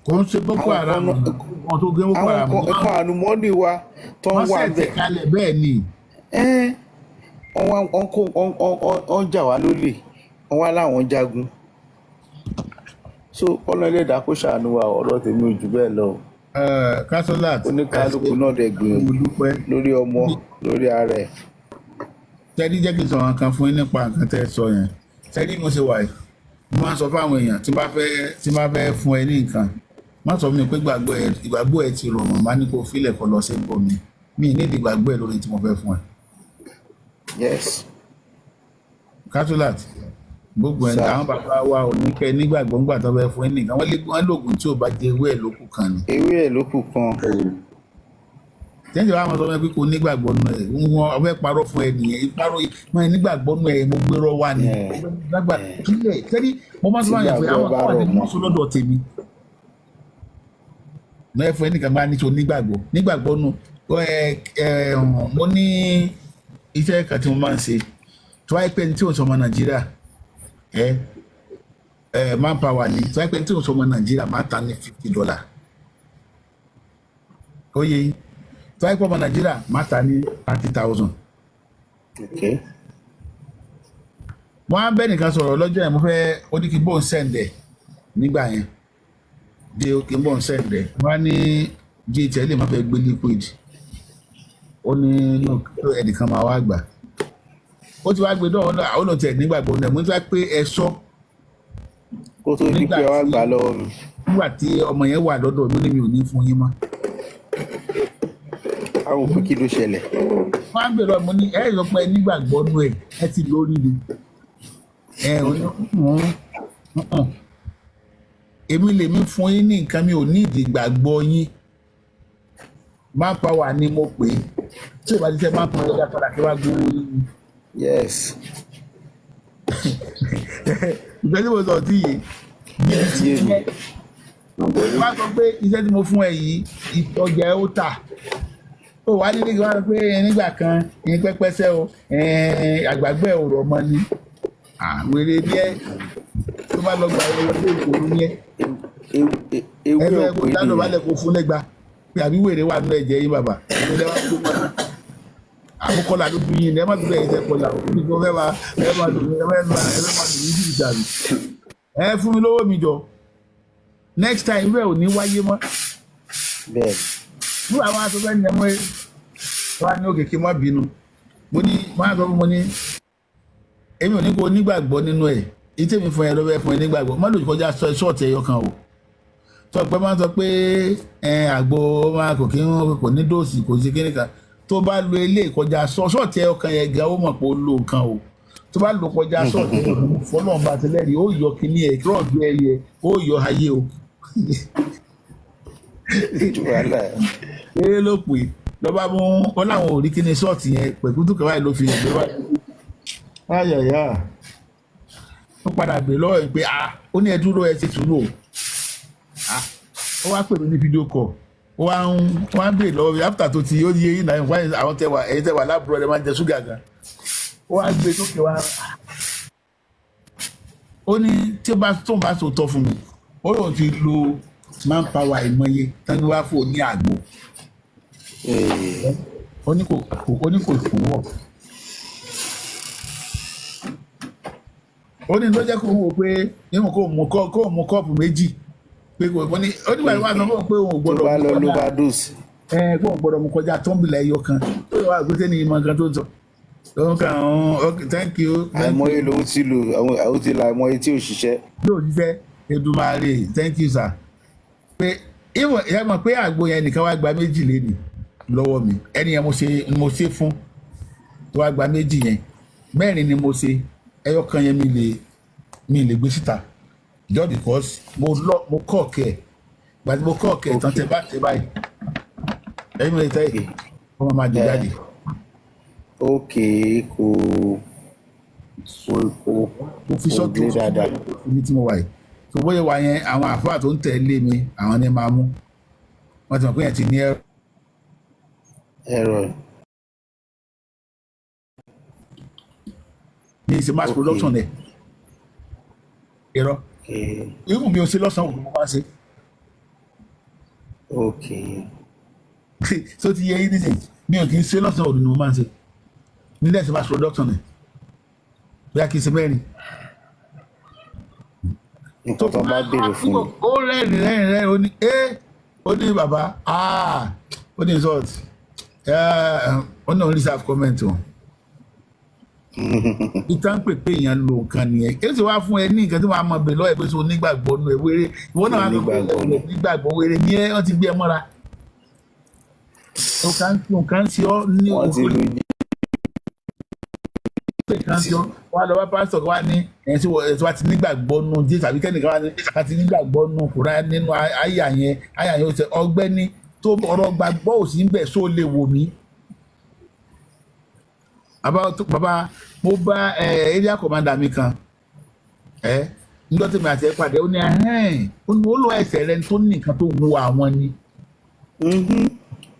Kò ń ṣe Boko Àwọn Haram kan náà wọn tó gbé Boko àwọn Haram nǹkan nǹkan àlùmọ́ọ́nì wa tó ń wọ́n wà ń sẹ̀tì bẹ̀ kalẹ̀ bẹ́ẹ̀ ni. Ẹ́n, wọ́n wá wọ́n kó wọ́n jà wá lólè, wọ́n wá láwọn jagun. So kọ́lọ́ ẹlẹ́dàá kó ṣàánú wa. Ọ̀rọ̀ tèmi ò jù bẹ́ẹ̀ lọ o. Kasolat, ẹ ṣé, Oníkálukú náà dẹ̀ mo gbìyànjú dúpẹ́. lórí ọmọ, lórí ara ẹ̀. Tẹ́lí jẹ́ kí n sọ̀rọ̀ kan fún yín nípa nǹkan tẹ́ ẹ sọ yẹn. Tẹ́lí mo ṣe wà yìí, mo máa ń sọ fáwọn èèyàn tí bá fẹ́ fún ẹ ní nǹkan, má sọ fún mi pé ìgbàgbọ́ ẹ ti rọ̀ mọ́, má ní kó filẹ̀ kó lọ sí ibòmí mi ní ìdí ìgbàgbọ́ ẹ lórí tí mo fẹ́ fún ẹ. Yes. Katulat, gbogbo ẹ̀ Sir. àwọn bàbá wa ò ní kẹ́ nígbàgbọ́ ńgbà tó fẹ́ fún ẹ nìkan, wọ́n lé wọ́n lóògùn tí ò bá jẹ ewé ẹ̀ lókù kan ni. Ewé ẹ̀ ló kù kan. Tẹ́sí wa máa sọ fún ẹ pé kò nígbàgbọ́ nù ẹ̀, wọ́n ọbẹ̀ parọ́ fún ẹ nìyẹn, ìparọ́ mọ́ ẹ nígbàgbọ́ nù ẹ̀, mo gbérọ́ wa ni. Yeah. Lágbà kílẹ̀ tẹ́lí mo máa sọ fún àyàn pé Tígbàgbọ́ àwọn bá kan wà rọ̀ ní mọ́. mọ́sọ lọ́dọ̀ tèmi. Mọ́ ẹ fún ẹ nìkan bá ní tó nígbàgbọ́ nígbàgbọ́ nù ẹ ẹ. Mo ní iṣẹ́ kan tí mo máa ń ṣe tó wáyé pé ní tí ò sọ ọmọ Nàìjíríà, ẹ ẹ manpower ni, tó wáyé pé ní tí ò sọ ọmọ Nàìjíríà, máa ta ní $50. Ó yẹ yín, tó wáyé pé ọmọ Nàìjíríà, máa ta ní 30,000. Wọ́n á bẹ́ nìkan sọ̀rọ̀ lọ́jọ́ yẹn, mo fẹ́ ó ní kí n bóun send ẹ̀ nígbà yẹn bí kí n bóun send ẹ̀. Wọ́n á ní GTL lè má fẹ́ gbé liquid, ó ní no, ẹnìkan máa wá gbà, ó ti wá gbé dọ́wọ́ náà, àwọn olóòtú ẹ̀ nígbàgbọ́ náà, mo ti wá pé ẹ sọ. Kó tó di Nígbà pé wá tí gbà lọ́wọ́ mi. Nígbà tí ọmọ yẹn wà lọ́dọ̀ mi ní mi ò ní fún yín mọ́. Àwọn òpin kí ló ṣẹlẹ̀? Wọ́n á bèrè ọmọ ní ẹ sọ pé nígbàgbọ́ nú ẹ, ẹ ti lórí ni ẹ ò ní hùn. Èmi lèmi fún yín ní nǹkan, mi ò ní ìdìgbàgbọ́ yín. Manpower ni mo pè é, tí ò bá ti tẹ manpower lọ́jà padà kí wàá gbowó yín ni. Ìgbẹ́ tí mo sọ tí yìí Yé mi. wọ́n á sọ pé iṣẹ́ tí mo fún ẹ yìí, ìtọ́jà ẹ ó tà, ó wà nílé kí wọ́n á sọ pé nígbà kan ní pẹ́pẹ́sẹ́ o, àgbàgbẹ́ ò rọ̀ mọ́ ni wèrè ní ẹ tó bá lọ gbà ẹ wọlé ìkòrò ní ẹ. Ewé Ẹ fẹ́ kó òpè dáná nìyẹn. balẹ̀ kó fún lẹ́gba pé àbí wèrè wà nínú ẹ̀jẹ̀ yín, bàbá ìpínlẹ̀ wa tó mọ́ àkókò là ló bí yín ni ẹ má dúró ẹ̀yìn tẹ́ kọlà ní kó fẹ́ máa ẹ máa lò ẹ máa lò ní jìbìtì àbí ẹ fún mi lówó mi jọ. Next time, irú ẹ̀ ò ní wáyé mọ́. Nígbà àwọn aṣọ fẹ́ ní ẹ mọ́ ẹ wá ní òkè kí n má bínú. Mo ní mo á sọ fún mo ní èmi ò ní kó nígbàgbọ́ nínú ẹ̀, ìtẹ́ mi fún ẹ lọ́wọ́ ẹ fún ẹ nígbàgbọ́, má lòdì kọjá ṣọ́ọ̀tì ẹyọ kan o. Sọ pé máa ń sọ pé ẹ àgbo máa kò kí ń kò ní dose, kò sí kíní kan tó bá lo ilé ìkọjá ṣọ́ọ̀tì ẹyọ kan yẹn gan, ó mọ̀ pé ó lo nǹkan o. Tó bá lo kọjá ṣọ́ọ̀tì ẹyọ kan, fọlọ́run bá ti lẹ́rìí, ó yọ kíní ẹ̀ rọ́ọ̀dù ẹyẹ, ó yọ ayé o. Wàhálà. Eré ló pè lọ́ba mú wọn láwọn ò rí kíní ṣọ́ọ̀tì yẹn pẹ̀kútù kẹwàá ló fi hàn pé wáyé ayàyà. Ó padà bè lọ́wọ́ ẹ̀ pé ah, ó ní ẹ dúró, ẹ ti sùúrù o. Ah, ó wá pè mí ní video call, ó wá ń bèèrè lọ́wọ́ mi after tó ti ó ní eyín náà wáyé àwọn tẹwà ẹ̀yin tẹwà láàbúrò ẹ̀ máa ń jẹ ṣúgà gan. Ó wá gbé sókè wá, ó ní tí ó bá tó ń bá sòótọ́ fún mi, ó lóun ti lo manpower ìmọye tán wá fò ní àgbo, ó ní kò fún wọ̀, ó ní ló jẹ́ kó wò pé níwọ̀n kó mú kọ́ọ̀pù méjì pé kò ó ní ó nígbà tí wọ́n á sọ fún òun pé òun ò Tó gbọ́dọ̀ bá mú lọ ló kọjá bá dose. Ẹ kó òun gbọ́dọ̀ mú kọjá tumbler ẹyọ kan tó yẹ wá gbé ní ìmọ̀ nǹkan tó ń sọ lọ́wọ́ kan àwọn. Okay, thank you, thank Àìmọye you. lòun ti lò, àwọn ti la àìmọye tí ò ṣiṣẹ́. Yóò ṣiṣẹ́. Èdùmàrè, thank you sir. Pé ìwọ ẹ mọ̀ pé àgbo yẹn nìkan wá gba méjì lẹ́nu lọ́wọ́ mi, ẹni yẹn mo ṣe fún tó wá gba méjì yẹn, mẹ́rin ni mo ṣe, ẹyọ kan yẹn mi lè gbé síta just because mo lọ mo kọ́ ọ̀kẹ́ ẹ̀ gbàtí mo kọ́ ọ̀kẹ́ ẹ̀ tán, tẹ bá tẹ báyìí, ẹ̀yin mi lè tẹ́ yìí, wọ́n máa jẹ jáde. Ok, kò Mo fi kò sọ́tò dé dáadáa. ibi tí mo wà yìí tó bóyá wà yẹn, àwọn àfáà tó ń tẹ̀lé mi, àwọn ni máa mú wọ́n ti mọ̀ pé yẹn ti ní ẹ̀rọ. Ẹ̀rọ. Ní ìṣe mass production ẹ̀ irọ́. Irú mi ò ṣe lọ́sàn-án òru, mo máa ṣe. Tó ti yẹ yín nísìnyí, mi ò kì í ṣe lọ́sàn-án òru ni mo máa ń ṣe nílẹ̀ ṣe mass production ẹ̀, bóyá kì í ṣe mẹ́rin. Nǹkan tó bá béèrè fún mi. Ó rẹ́rìn rẹ́rìn rẹ́rìn, ó ní ẹ́, ó ní bàbá, ah, ó ní insult, ó ní òun reserve comment o. Ìtàn pè pé èèyàn lo nǹkan nìyẹn, èyí sì wá fún ẹ ní nǹkan tí wàá mọ bẹ́ẹ̀ lọ́wọ́ ẹ pé sọ onígbàgbọ́ nù ẹ wéré, ìwọ náà wàá sọ pé Onígbàgbọ́ ni. onígbàgbọ́ wéré ní ẹ, wọ́n ti gbé ẹ mọ́ra, nǹkan ṣe ọ́ ní Wọ́n ti orí. lu. Nǹkan tí wọ́n á lọ bá pásítọ̀ wá ní ẹ̀yìn tí wọ́n ti nígbàgbọ́ nù Jésù àbí kẹ́nìkan wá ní ká ti nígbàgbọ́ nù Kùránì nínú àyà yẹn, àyà yẹn ó ṣe ọgbẹ́ni tó ọ̀rọ̀ gbàgbọ́ ò sí ń bẹ̀, só lè wò mí. Bàbá mo bá area commander mi kan níjọ́ tí mi àti ẹ pàdé, ó ní ẹhẹ́n, ó ní ó lọ ẹsẹ̀ rẹ tó ní nǹkan tó wu àwọn ni.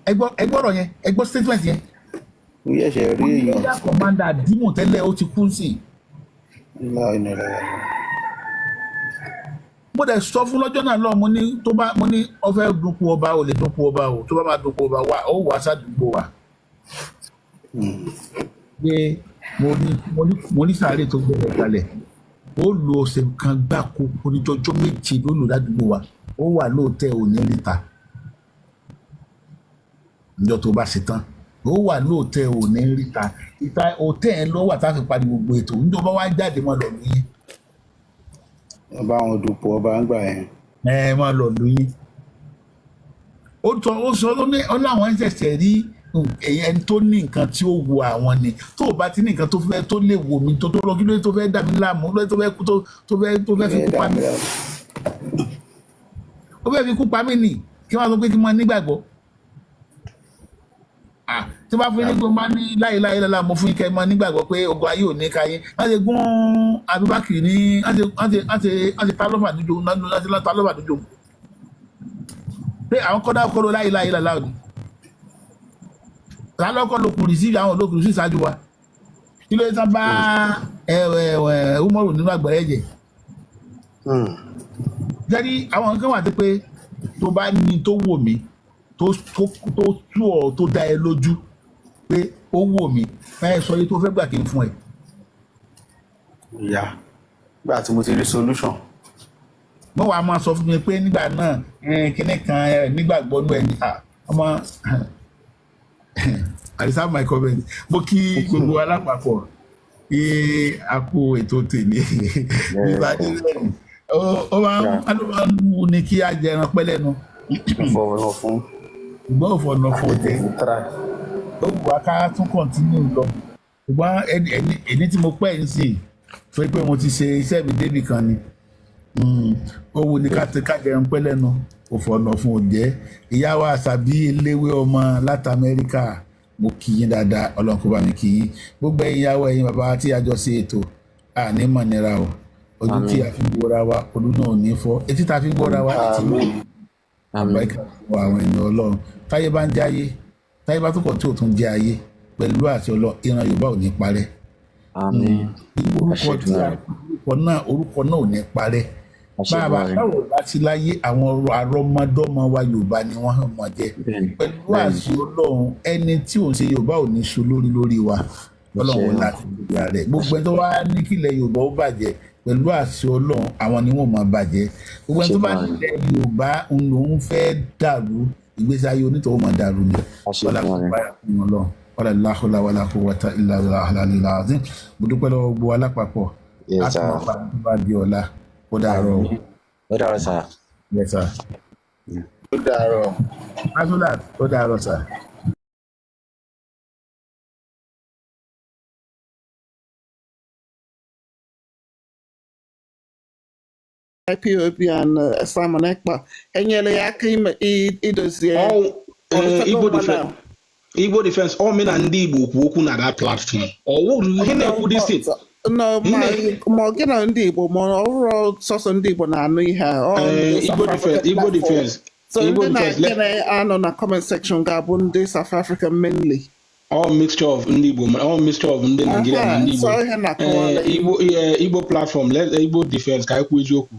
Ẹ gbọ́rọ̀ yẹn, ẹ gbọ́ statement yẹn. Mo ṣẹ̀ṣẹ̀ rí Ó ní èèyàn. Area commander dìímù tẹ́lẹ̀, ó ti kú sí i. Ńlá ìnira. Mo dẹ̀ sọ fún lọ́jọ́ náà lọ́wọ́, mo ní tó bá, mo ní ó fẹ́ dúnkù ọba, ò lè dúnkù ọba o. Tó bá máa dúnkù ọba wa, ó wà sádùúgbò wa. Pé mo ní sàárè tó gbẹ̀rẹ̀ kalẹ̀, ó lo ọ̀sẹ̀ kan gbáko, oníjọjọ́ 7 ló lò ládùúgbò wa, ó wà lóòótẹ́ òní níta. Níjọ́ tó bá ṣe tán, ó wà lóòótẹ́ òní ríta ìta òtẹ́ ẹ̀ ló wà tá a fi parí gbogbo ètò. Níjọ́ bá wá jáde, mọ́ lọ lóyún. Wọ́n bá wọn dupò ọba ń gbà yẹn. Ẹ máa lọ lóyún. Ó sọ, ó sọ, ó ní ó láwọn ṣẹ̀ṣẹ̀ rí ẹni tó ní nǹkan tí ó wu àwọn ni. Tó o bá ti ní nǹkan tó fẹ́ tó lè wò mí, tó lọ, kí ló dé tó fẹ́ dà mí láàmú? Kí ló dé tó fẹ́ kú, tó fẹ́ fi kú pa mí? Ó fẹ́ fi kú pa mí nì kí wọ́n sọ pé kí n máa nígbàgbọ́. Ah, tí wọ́n bá fún yín ní gbọ́n ní láyé láyé lọ́la, mo fún yín kẹ́ ẹ máa nígbàgbọ́ pé ogun ayé ò ní ká yín. Wọ́n ti gún Abubakar ní, wọ́n ti ta lọ́fà níjó, wọ́n ti ta lọ́fà níjó pé àwọn kọ́dá kọ́dọ̀ láyé láyé lọ́la òní lálọ́kọ́ ló kùrì sí àwọn olókùrì sí ìṣáájú wa. Kí ló dé tán bá ẹ ẹ ẹ Umaru nínú àgbẹ̀rẹ̀ ẹ̀jẹ̀ jẹ́rí? Àwọn nǹkan wà tó pé tó bá ní tó wò mí, tó tú ọ, tó dá ẹ lójú pé ó wò mí, ẹ sọ yìí tó fẹ́ gbà kí n fún ẹ. Ìyá nígbà tí mo ti rí solution. Wọ́n wàá máa sọ fún mi pé nígbà náà kinní kan nígbàgbọ́ nù ẹ̀ ní ọmọ. I reserve my comment. Mo kí gbogbo alápapọ̀ kí a kú ètò tèmi. Mr. Adéwẹ̀rẹ̀, ó máa ń wù ní kí á jẹran pẹ́ lẹ́nu. Fọwọ́ fún. Ṣùgbọ́n òfò ọ̀nà fún ọ̀jẹ̀. Try. Ó wù wá ká tún continue lọ, ṣùgbọ́n ẹni tí mo pẹ́ ń sìn tó pé mo ti ṣe iṣẹ́ mi débì kan ni. Ó wù ní ká ti ká jẹun pẹ́ lẹ́nu, òfò ọ̀nà fún òjẹ́. Ìyá wa Àṣàbí eléwé ọmọ láti Amẹ́ríkà, mo kí yín dáadáa, Ọlọ́run kó bá mi kí yín. Gbogbo ẹ̀yin ìyàwó, ẹ̀yin bàbá tí a jọ ṣe ètò, àní mọ̀ nira o. Ojú tí a fi gbóra wa, ojú náà ò ní fọ́. Etí tá a fi gbóra wa, etí náà àbáríkà wọ àwọn ènìyàn Ọlọ́run. Táyé bá ń jẹ́ ayé, táyé bá tó kọ̀ tí ò tún jẹ́ ayé, pẹ̀lú àti Ọlọ́run, ìran Yorùbá ò ní parẹ́. Orúkọ tí a orúkọ náà ò ní parẹ́. Bàbá báwo bá sí láyé, àwọn àrọmọdọ́mọ wa, Yorùbá ni wọ́n mọ̀ jẹ́ pẹ̀lú àṣẹ Ọlọ́run. Ẹni tí òun ṣe Yorùbá ò ní so lórí lórí wa. Ọlọ́run láti lórí rẹ̀. Gbogbo ẹni tó wá ní kílẹ̀ Yorùbá ó bàjẹ́, pẹ̀lú àṣẹ Ọlọ́run, àwọn ni wọ́n máa bàjẹ́. Gbogbo ẹni tó bá nílẹ̀ Yorùbá ń lòún fẹ́ dàrú, ìgbésí ayé onítọ̀hún máa dàrú ni. Wàlá kò báyà fún wọn lọ, wàlá láhùlà wàlá kò wàtá ìlà ìlà àzín. Mo dúpẹ́ lọ́wọ́ gbogbo alápapọ̀. A tún máa padà tó bá di ọ̀la. Ó dàárọ̀ o. Ó dàárọ̀ sir. Yes, sir. Ó dàárọ̀. Azolat, ó dàárọ̀ sir. IPOB and Simon Ekpa enyere ya aka ime idozie All Igbo ọdịchago mma defense now. Igbo defense, all men na ndị Igbo kwu okwu na that platform. Ọwụ ihe na-ekwu this thing. No, Ihe ma na- ma gị na ndị Igbo, ma ọ bụrụ sọsọ ndị Igbo na-anụ ihe a, ọ ndị Igbo South defense, African Igbo platform. defense, So Igbo ndị defense. na na-anọ na comment section ga-abụ ndị South Africa mainly. All mixture of ndị Igbo, all mixture of ndị Nigeria na ndị Aha, Igbo. so ihe na-akọwala. Igbo platform, let Igbo defense ka anyị kwuo eziokwu.